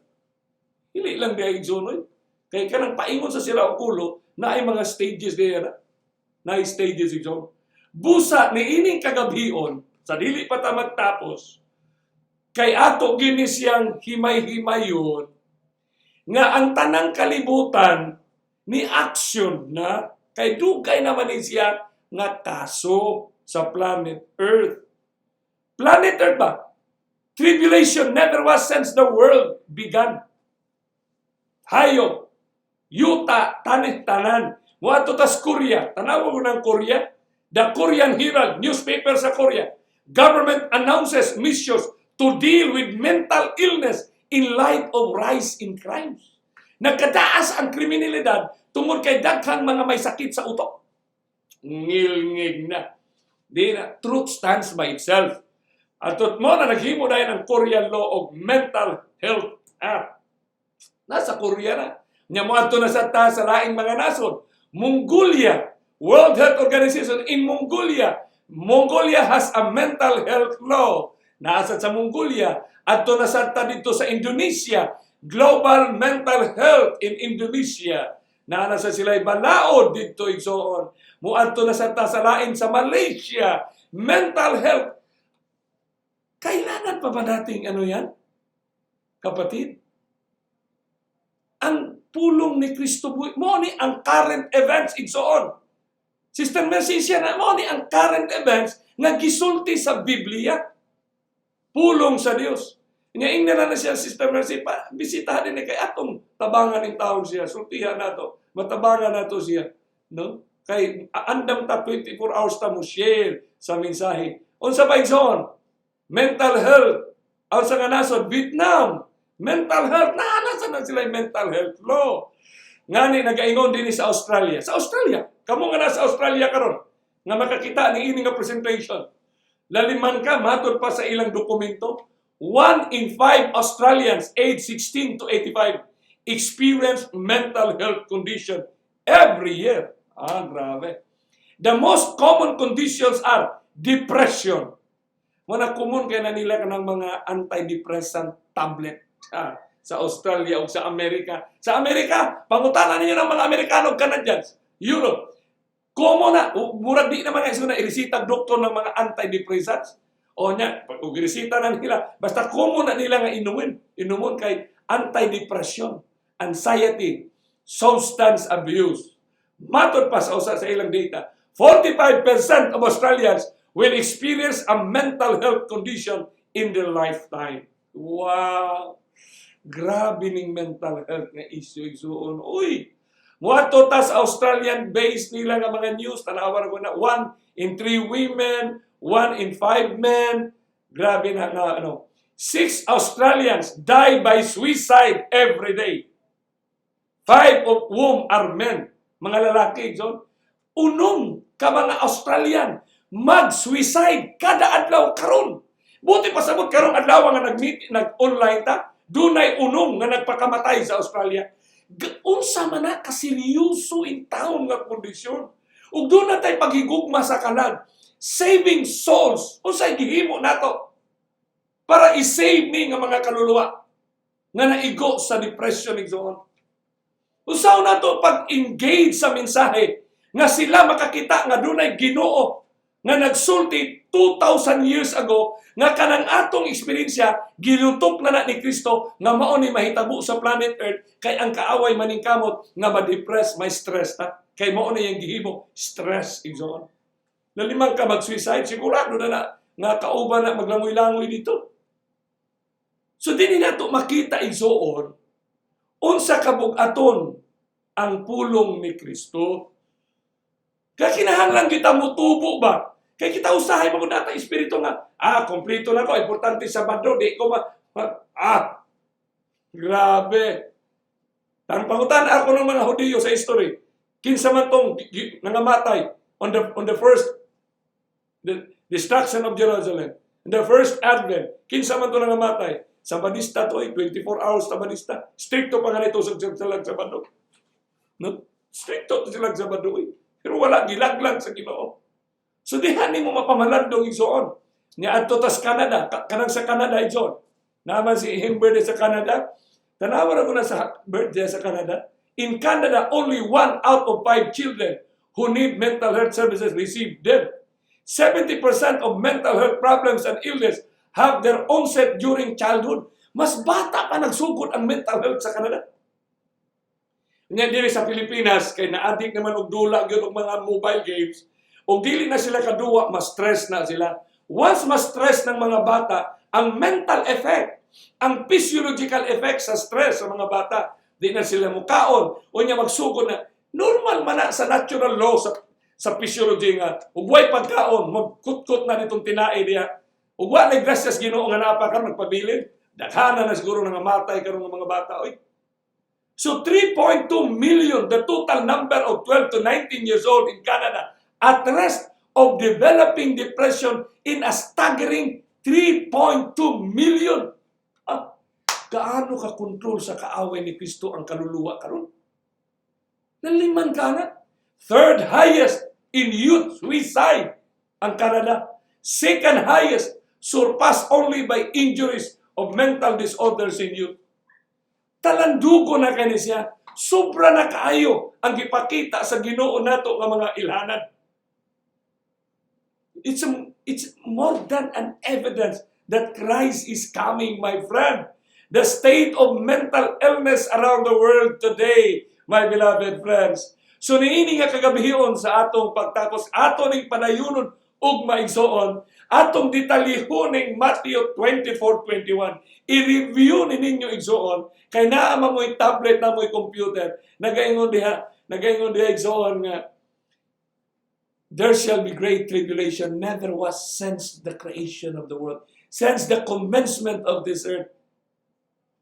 Dili lang di ay igsoon. Kay kanang paingon sa sira og ulo, na ay mga stages di na. Na ay stages, igsoon. Busa ni ining kagabhion, sa dili pa ta magtapos, kay ato gini siyang himay-himayon, nga ang tanang kalibutan ni action na kay dugay naman ni siya nga kaso sa planet Earth. Planet Earth ba? Tribulation never was since the world began. Hayop, yuta, tanih tanan. Muadto tas Korea, tanawa mo ng Korea. The Korean Herald, newspaper sa Korea. Government announces measures to deal with mental illness in light of rise in crimes. Nagkataas ang kriminalidad tungod kay daghang mga may sakit sa utok. Ngilngig na. Di na, truth stands by itself. Atot mo na naghimo dayon ang Korean law og Mental Health Act. Nasa Korea na. Nya moadto na sa ta sa laing mga nasod. Mongolia, World Health Organization in Mongolia. Mongolia has a mental health law. Naa sa Mongolia. Adto na sa ta dito sa Indonesia. Global Mental Health in Indonesia. Naa na sa sila balaod dito, igsoon. Muadto na sa ta sa lain sa Malaysia. Mental health. Kailangan pa ba nating ano yan? Kapatid? Ang pulong ni Kristo buhi. Mo ni ang current events, igsoon. Sister Mercy siya na mo ni ang current events nga gisulti sa Biblia. Pulong sa Dios. Nya ingnan na na siya, Sister Mercy, pa, bisitahan din ni kay atong tabangan ng taon siya, sultihan nato, matabangan nato siya, no? Kay andam ta 24 hours ta mo share sa mensahe. Unsa pa, igsoon? Mental health. Ang sa nga nasod, Vietnam. Mental health. Naa na sila yung mental health law. Ngani nagaingon din sa Australia. Sa Australia, kamo nga nasa Australia karon nga makakita ni ini nga presentation. Laliman ka, matod pa sa ilang dokumento, 1 in 5 Australians aged 16 to 85 experience mental health condition every year. Ah, grabe. The most common conditions are depression. Muna common kay na nila kanang mga antidepressant tablet sa Australia o sa Amerika. Sa Amerika, pangutana ninyo ng mga Amerikano, Canadians, Europe. Common na, murag di naman nga na iresita doktor ng mga antidepressants. O nya, pag iresita na nila, basta common na nila nga inumin. Inumon kay anti-depression, anxiety, substance abuse. Matod pa sa usa sa ilang data, 45% of Australians will experience a mental health condition in their lifetime. Wow! Grabe ning mental health nga issue, igsuon. Uy! Muadto ta sa Australian based nila nga mga news, tanawa ko na 1 in 3 women, 1 in 5 men. Grabe na nga ano. Six Australians die by suicide every day. Five of whom are men. Mga lalaki, John. Unom ka mga Australian mag-suicide kada adlaw karon. Buti pasabot karong adlaw nga nag-meet, nag-online ta, dunay unom nga nagpakamatay sa Australia. Unsa man na kaseryoso in town nga kondisyon. Ug duna tay paghigugma sa kalag. Saving souls. Unsay gihimo nato para i-save ni nga mga kaluluwa nga naigo sa depression, igsoon? Usaw nato pag-engage sa mensahe nga sila makakita nga dunay Ginoo nga nagsulti 2,000 years ago nga kanang atong eksperyensya gilutok na na ni Kristo nga mao ni mahitabo sa planet Earth kay ang kaaway maningkamot nga ma-depress, may stress ta. Kay mao ni yang gihimo, stress, igsoon. Laliman ka mag-suicide, sigurado na na nga kauban na maglangoy-langoy dito. So dinhi nato makita, igsoon, unsa kabug-aton ang pulong ni Kristo. Kaya kinahanglan kita mutubo ba? Kay kita usahay mo nata espiritu nga, kompleto na ko, importante sa Sabado, di ko ma, grabe. Ang pangutan ako ng mga Hudiyo sa history, kinsa man tong nangamatay on the first the destruction of Jerusalem, in the first advent, kinsa man to nangamatay? Sabadista to, eh, 24 hours sabadista. Stricto pa nga nito sa silang Sabado. No? Stricto to silang Sabado eh. Pero wala, gilaglag sa Ginoo. So diha nimo mapamalandong, igsoon. Ni adto tas Canada, kanang sa Canada, igsoon. Naman si him birthday sa Canada. Tanawa na ko na sa birthday sa Canada. In Canada, only 1 out of 5 children who need mental health services receive them. 70% of mental health problems and illness have their onset during childhood. Mas bata pa nagsugod ang mental health sa Canada. Nya diri sa Pilipinas kay na-addict naman og dula gyud og mga mobile games, ug dili na sila kaduwa, mas stress na sila. Once mas stress ng mga bata, ang mental effect, ang physiological effect sa stress sa mga bata, di na sila mukaon, o nya magsugod na. Normal man na sa natural law sa physiology nga ug way pagkaon, magkutkot na ditong tinae diha. Ug wa na grasyas Ginoo nga naa pa karon nagpabilin, daghana na siguro nga matay karon ng mga bata oy. So 3.2 million, the total number of 12 to 19 years old in Canada, at risk of developing depression in a staggering 3.2 million. Ah, gaano ka kontrol sa kaaway ni Kristo ang kaluluwa karon? Naliman ka na. Third highest in youth suicide ang Canada. Second highest, surpassed only by injuries of mental disorders in youth. Talandugo na kani siya. Sobra na kaayo ang gipakita sa Ginoo nato nga mga ilhanan. It's more than an evidence that Christ is coming, my friend. The state of mental illness around the world today, my beloved friends. So niini nga kagabihion sa atong pagtapos, ato ning padayunon ug maigsoon, atong detalyehon ning Matthew 24:21. I-review ni ninyo, igsoon, kay naa man mo'y tablet na mo'y computer, nagaingon diha, igsoon, nga there shall be great tribulation, never was since the creation of the world, since the commencement of this earth,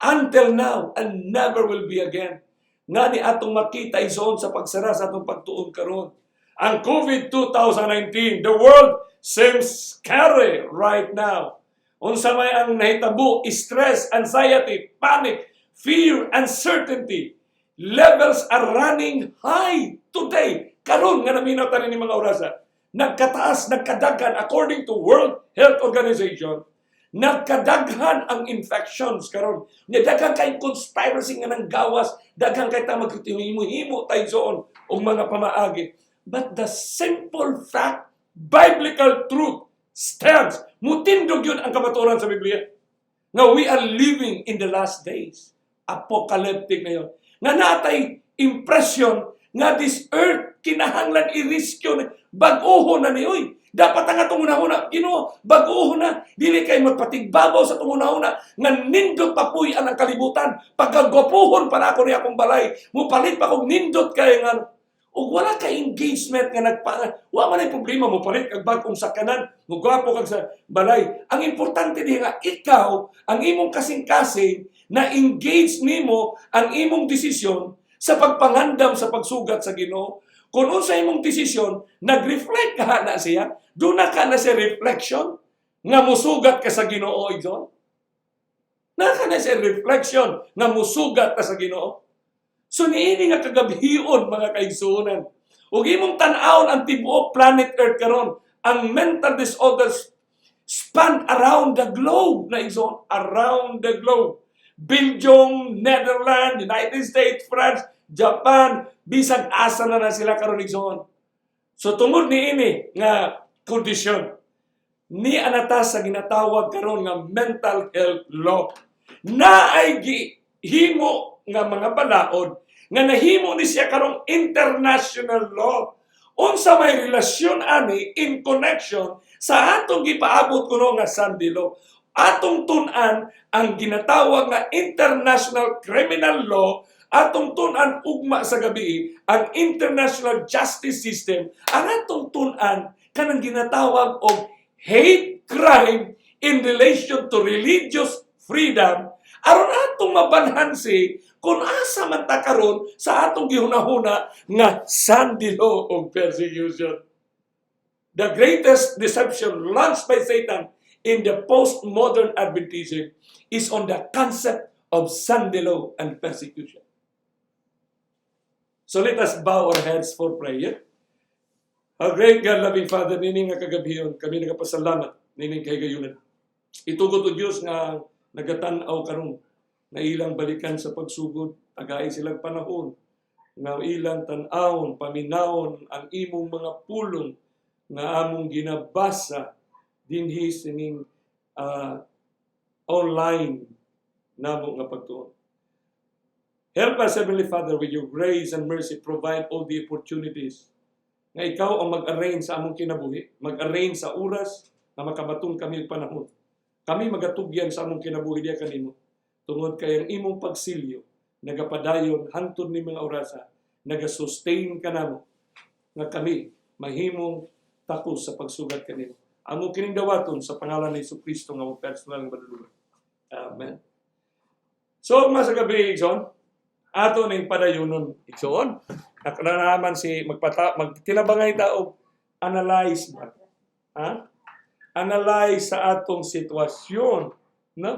until now, and never will be again. Nga ni atong makita, igsoon, sa pagsara sa atong pagtuon karon. Ang COVID 2019, the world seems scary right now. Unsa may ang nahitabo, stress, anxiety, panic, fear, uncertainty, levels are running high today. Karon nga naminaw ta ni mga orasa, nagkataas, nagkadaghan according to World Health Organization, nagkadaghan ang infections karon. Nya daghan kay conspiracy nga nang gawas, daghan kay ta maghimo-himo tayo soon og mga pamaagi. But the simple fact, biblical truth stands. Mutindog yun ang kamatuoran sa Biblia. Nga we are living in the last days. Apocalyptic na yun. Nga natay impression nga this earth kinahanglan i-rescue na bag-oho na ni oy. Dapat ang atong hunahuna, Ginoo, bag-oho na. Dili kay magpatigbabaw sa atong hunahuna nga nindot pa puy ang kalibutan. Pagkagwapuhon pa na ako ni akong balay. Mupalit pa kog nindot kay nga ug wala kay engagement nga nagpa wa man ay problema mo palit kag bag-ong sakyanan, mo gwapo kag sa balay. Ang importante di nga ikaw ang imong kasing-kasing na engage nimo ang imong desisyon sa pagpangandam sa pagsugat sa Ginoo. Kung unsa imong desisyon, nag-reflect ka na siya, duna ka na sa reflection nga musugat ka sa Ginoo, igsoon. Na ka na sa reflection nga musugat ka sa Ginoo. So niini nga kagabhion, mga kaigsuonan. Ug imong tan-awon ang tibuok planet Earth karon, ang mental disorders span around the globe na, igsoon, around the globe. Belgium, Netherlands, United States, France, Japan, bisag asa na na sila karon, igsoon. So tungod niini nga kondisyon, ni anata sa ginatawag karon nga mental health law na ay gihimo nga mga balaod nga nahimo ni siya karong international law. Unsa may relasyon ani in connection sa atong gipaabot kuno nga Sunday law? Atong tun-an ang ginatawag nga international criminal law, atong tun-an ugma sa gabi ang international justice system, ang atong tun-an kanang ginatawag og hate crime in relation to religious freedom aron atong mabalhansi kung asa man ta karon sa atong gihunahuna nga Sunday law of persecution. The greatest deception launched by Satan in the postmodern Adventism is on the concept of Sunday law and persecution. So let us bow our heads for prayer. Our great God, loving Father, nini nga kagabhion, kami nagapasalamat nining kahigayunan. Itugot o Diyos nga nagatan-aw karon na ilang balikan sa pagsugod, tagai silang panahon, nga ilang tan-awon, paminawon ang imong mga pulong nga among ginabasa dinhi sining online namo nga pagtuon. Help us, Heavenly Father, with your grace and mercy, provide all the opportunities nga ikaw ang mag-arrange sa among kinabuhi, mag-arrange sa oras nga makabaton kami og panahon. Kami magatugyan sa among kinabuhi diya kanimo. Tungod kay ang imong pagsilyo, nagapadayon hangtod ni mga orasa, naga-sustain kanamo nga kami mahimong takos sa pagsugat kanimo. Amo kining dawaton sa pangalan ni Kristo nga among personal nga manluluwas. Amen. So, mga sa gabi, igsoon, ato ning padayunon, igsoon. Naman si magpata magtinabangay ta og analyze ba? Ha? analyze sa atong sitwasyon. No?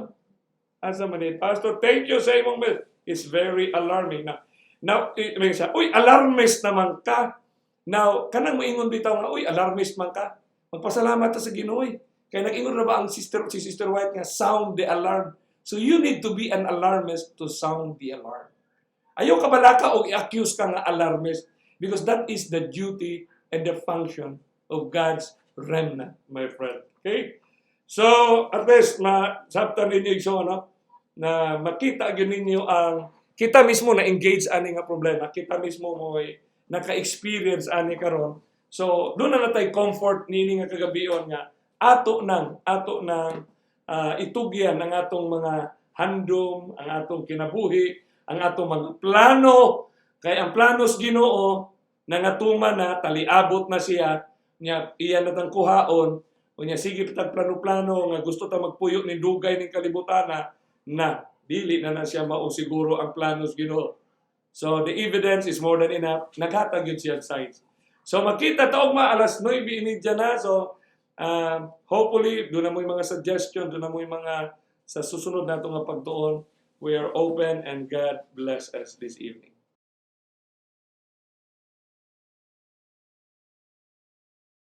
Asa man ni Pastor, thank you sa imong message. It's very alarming. Now, may siya, "Uy, alarmist naman ka." Now, kanang moingon bitaw nga, "Uy, alarmist man ka." Magpasalamat ta sa Ginoo. Kay nag-ingon ra ba ang sister si Sister White nga sound the alarm. So you need to be an alarmist to sound the alarm. Ayaw ka balaka og i-accuse ka nga alarmist because that is the duty and the function of God's remnant, my friend. Okay? So, at least, masabtan ninyo so, ano, na makita gyud ninyo ang kita mismo na engage ani nga problema, kita mismo mo naka-experience ani karon. So, duna na tay comfort nini nga kagabion nga ato nang itugyan ang atong mga handom, ang atong kinabuhi, ang atong mga plano. Kay ang planos Ginoo nangatuman na, taliabot na siya nya, iya na tang kuhaon. Unya sige pitag plano-plano nga gusto ta magpuyo ning dugay ning kalibutana na dili na na siya mao siguro ang planos Ginoo. So the evidence is more than enough. Naghatag yun siya signs. So makita ta ugma, alas 9:30 na. So hopefully duna moy mga suggestion, duna moy mga sa susunod nato nga pagtuon. We are open and God bless us this evening.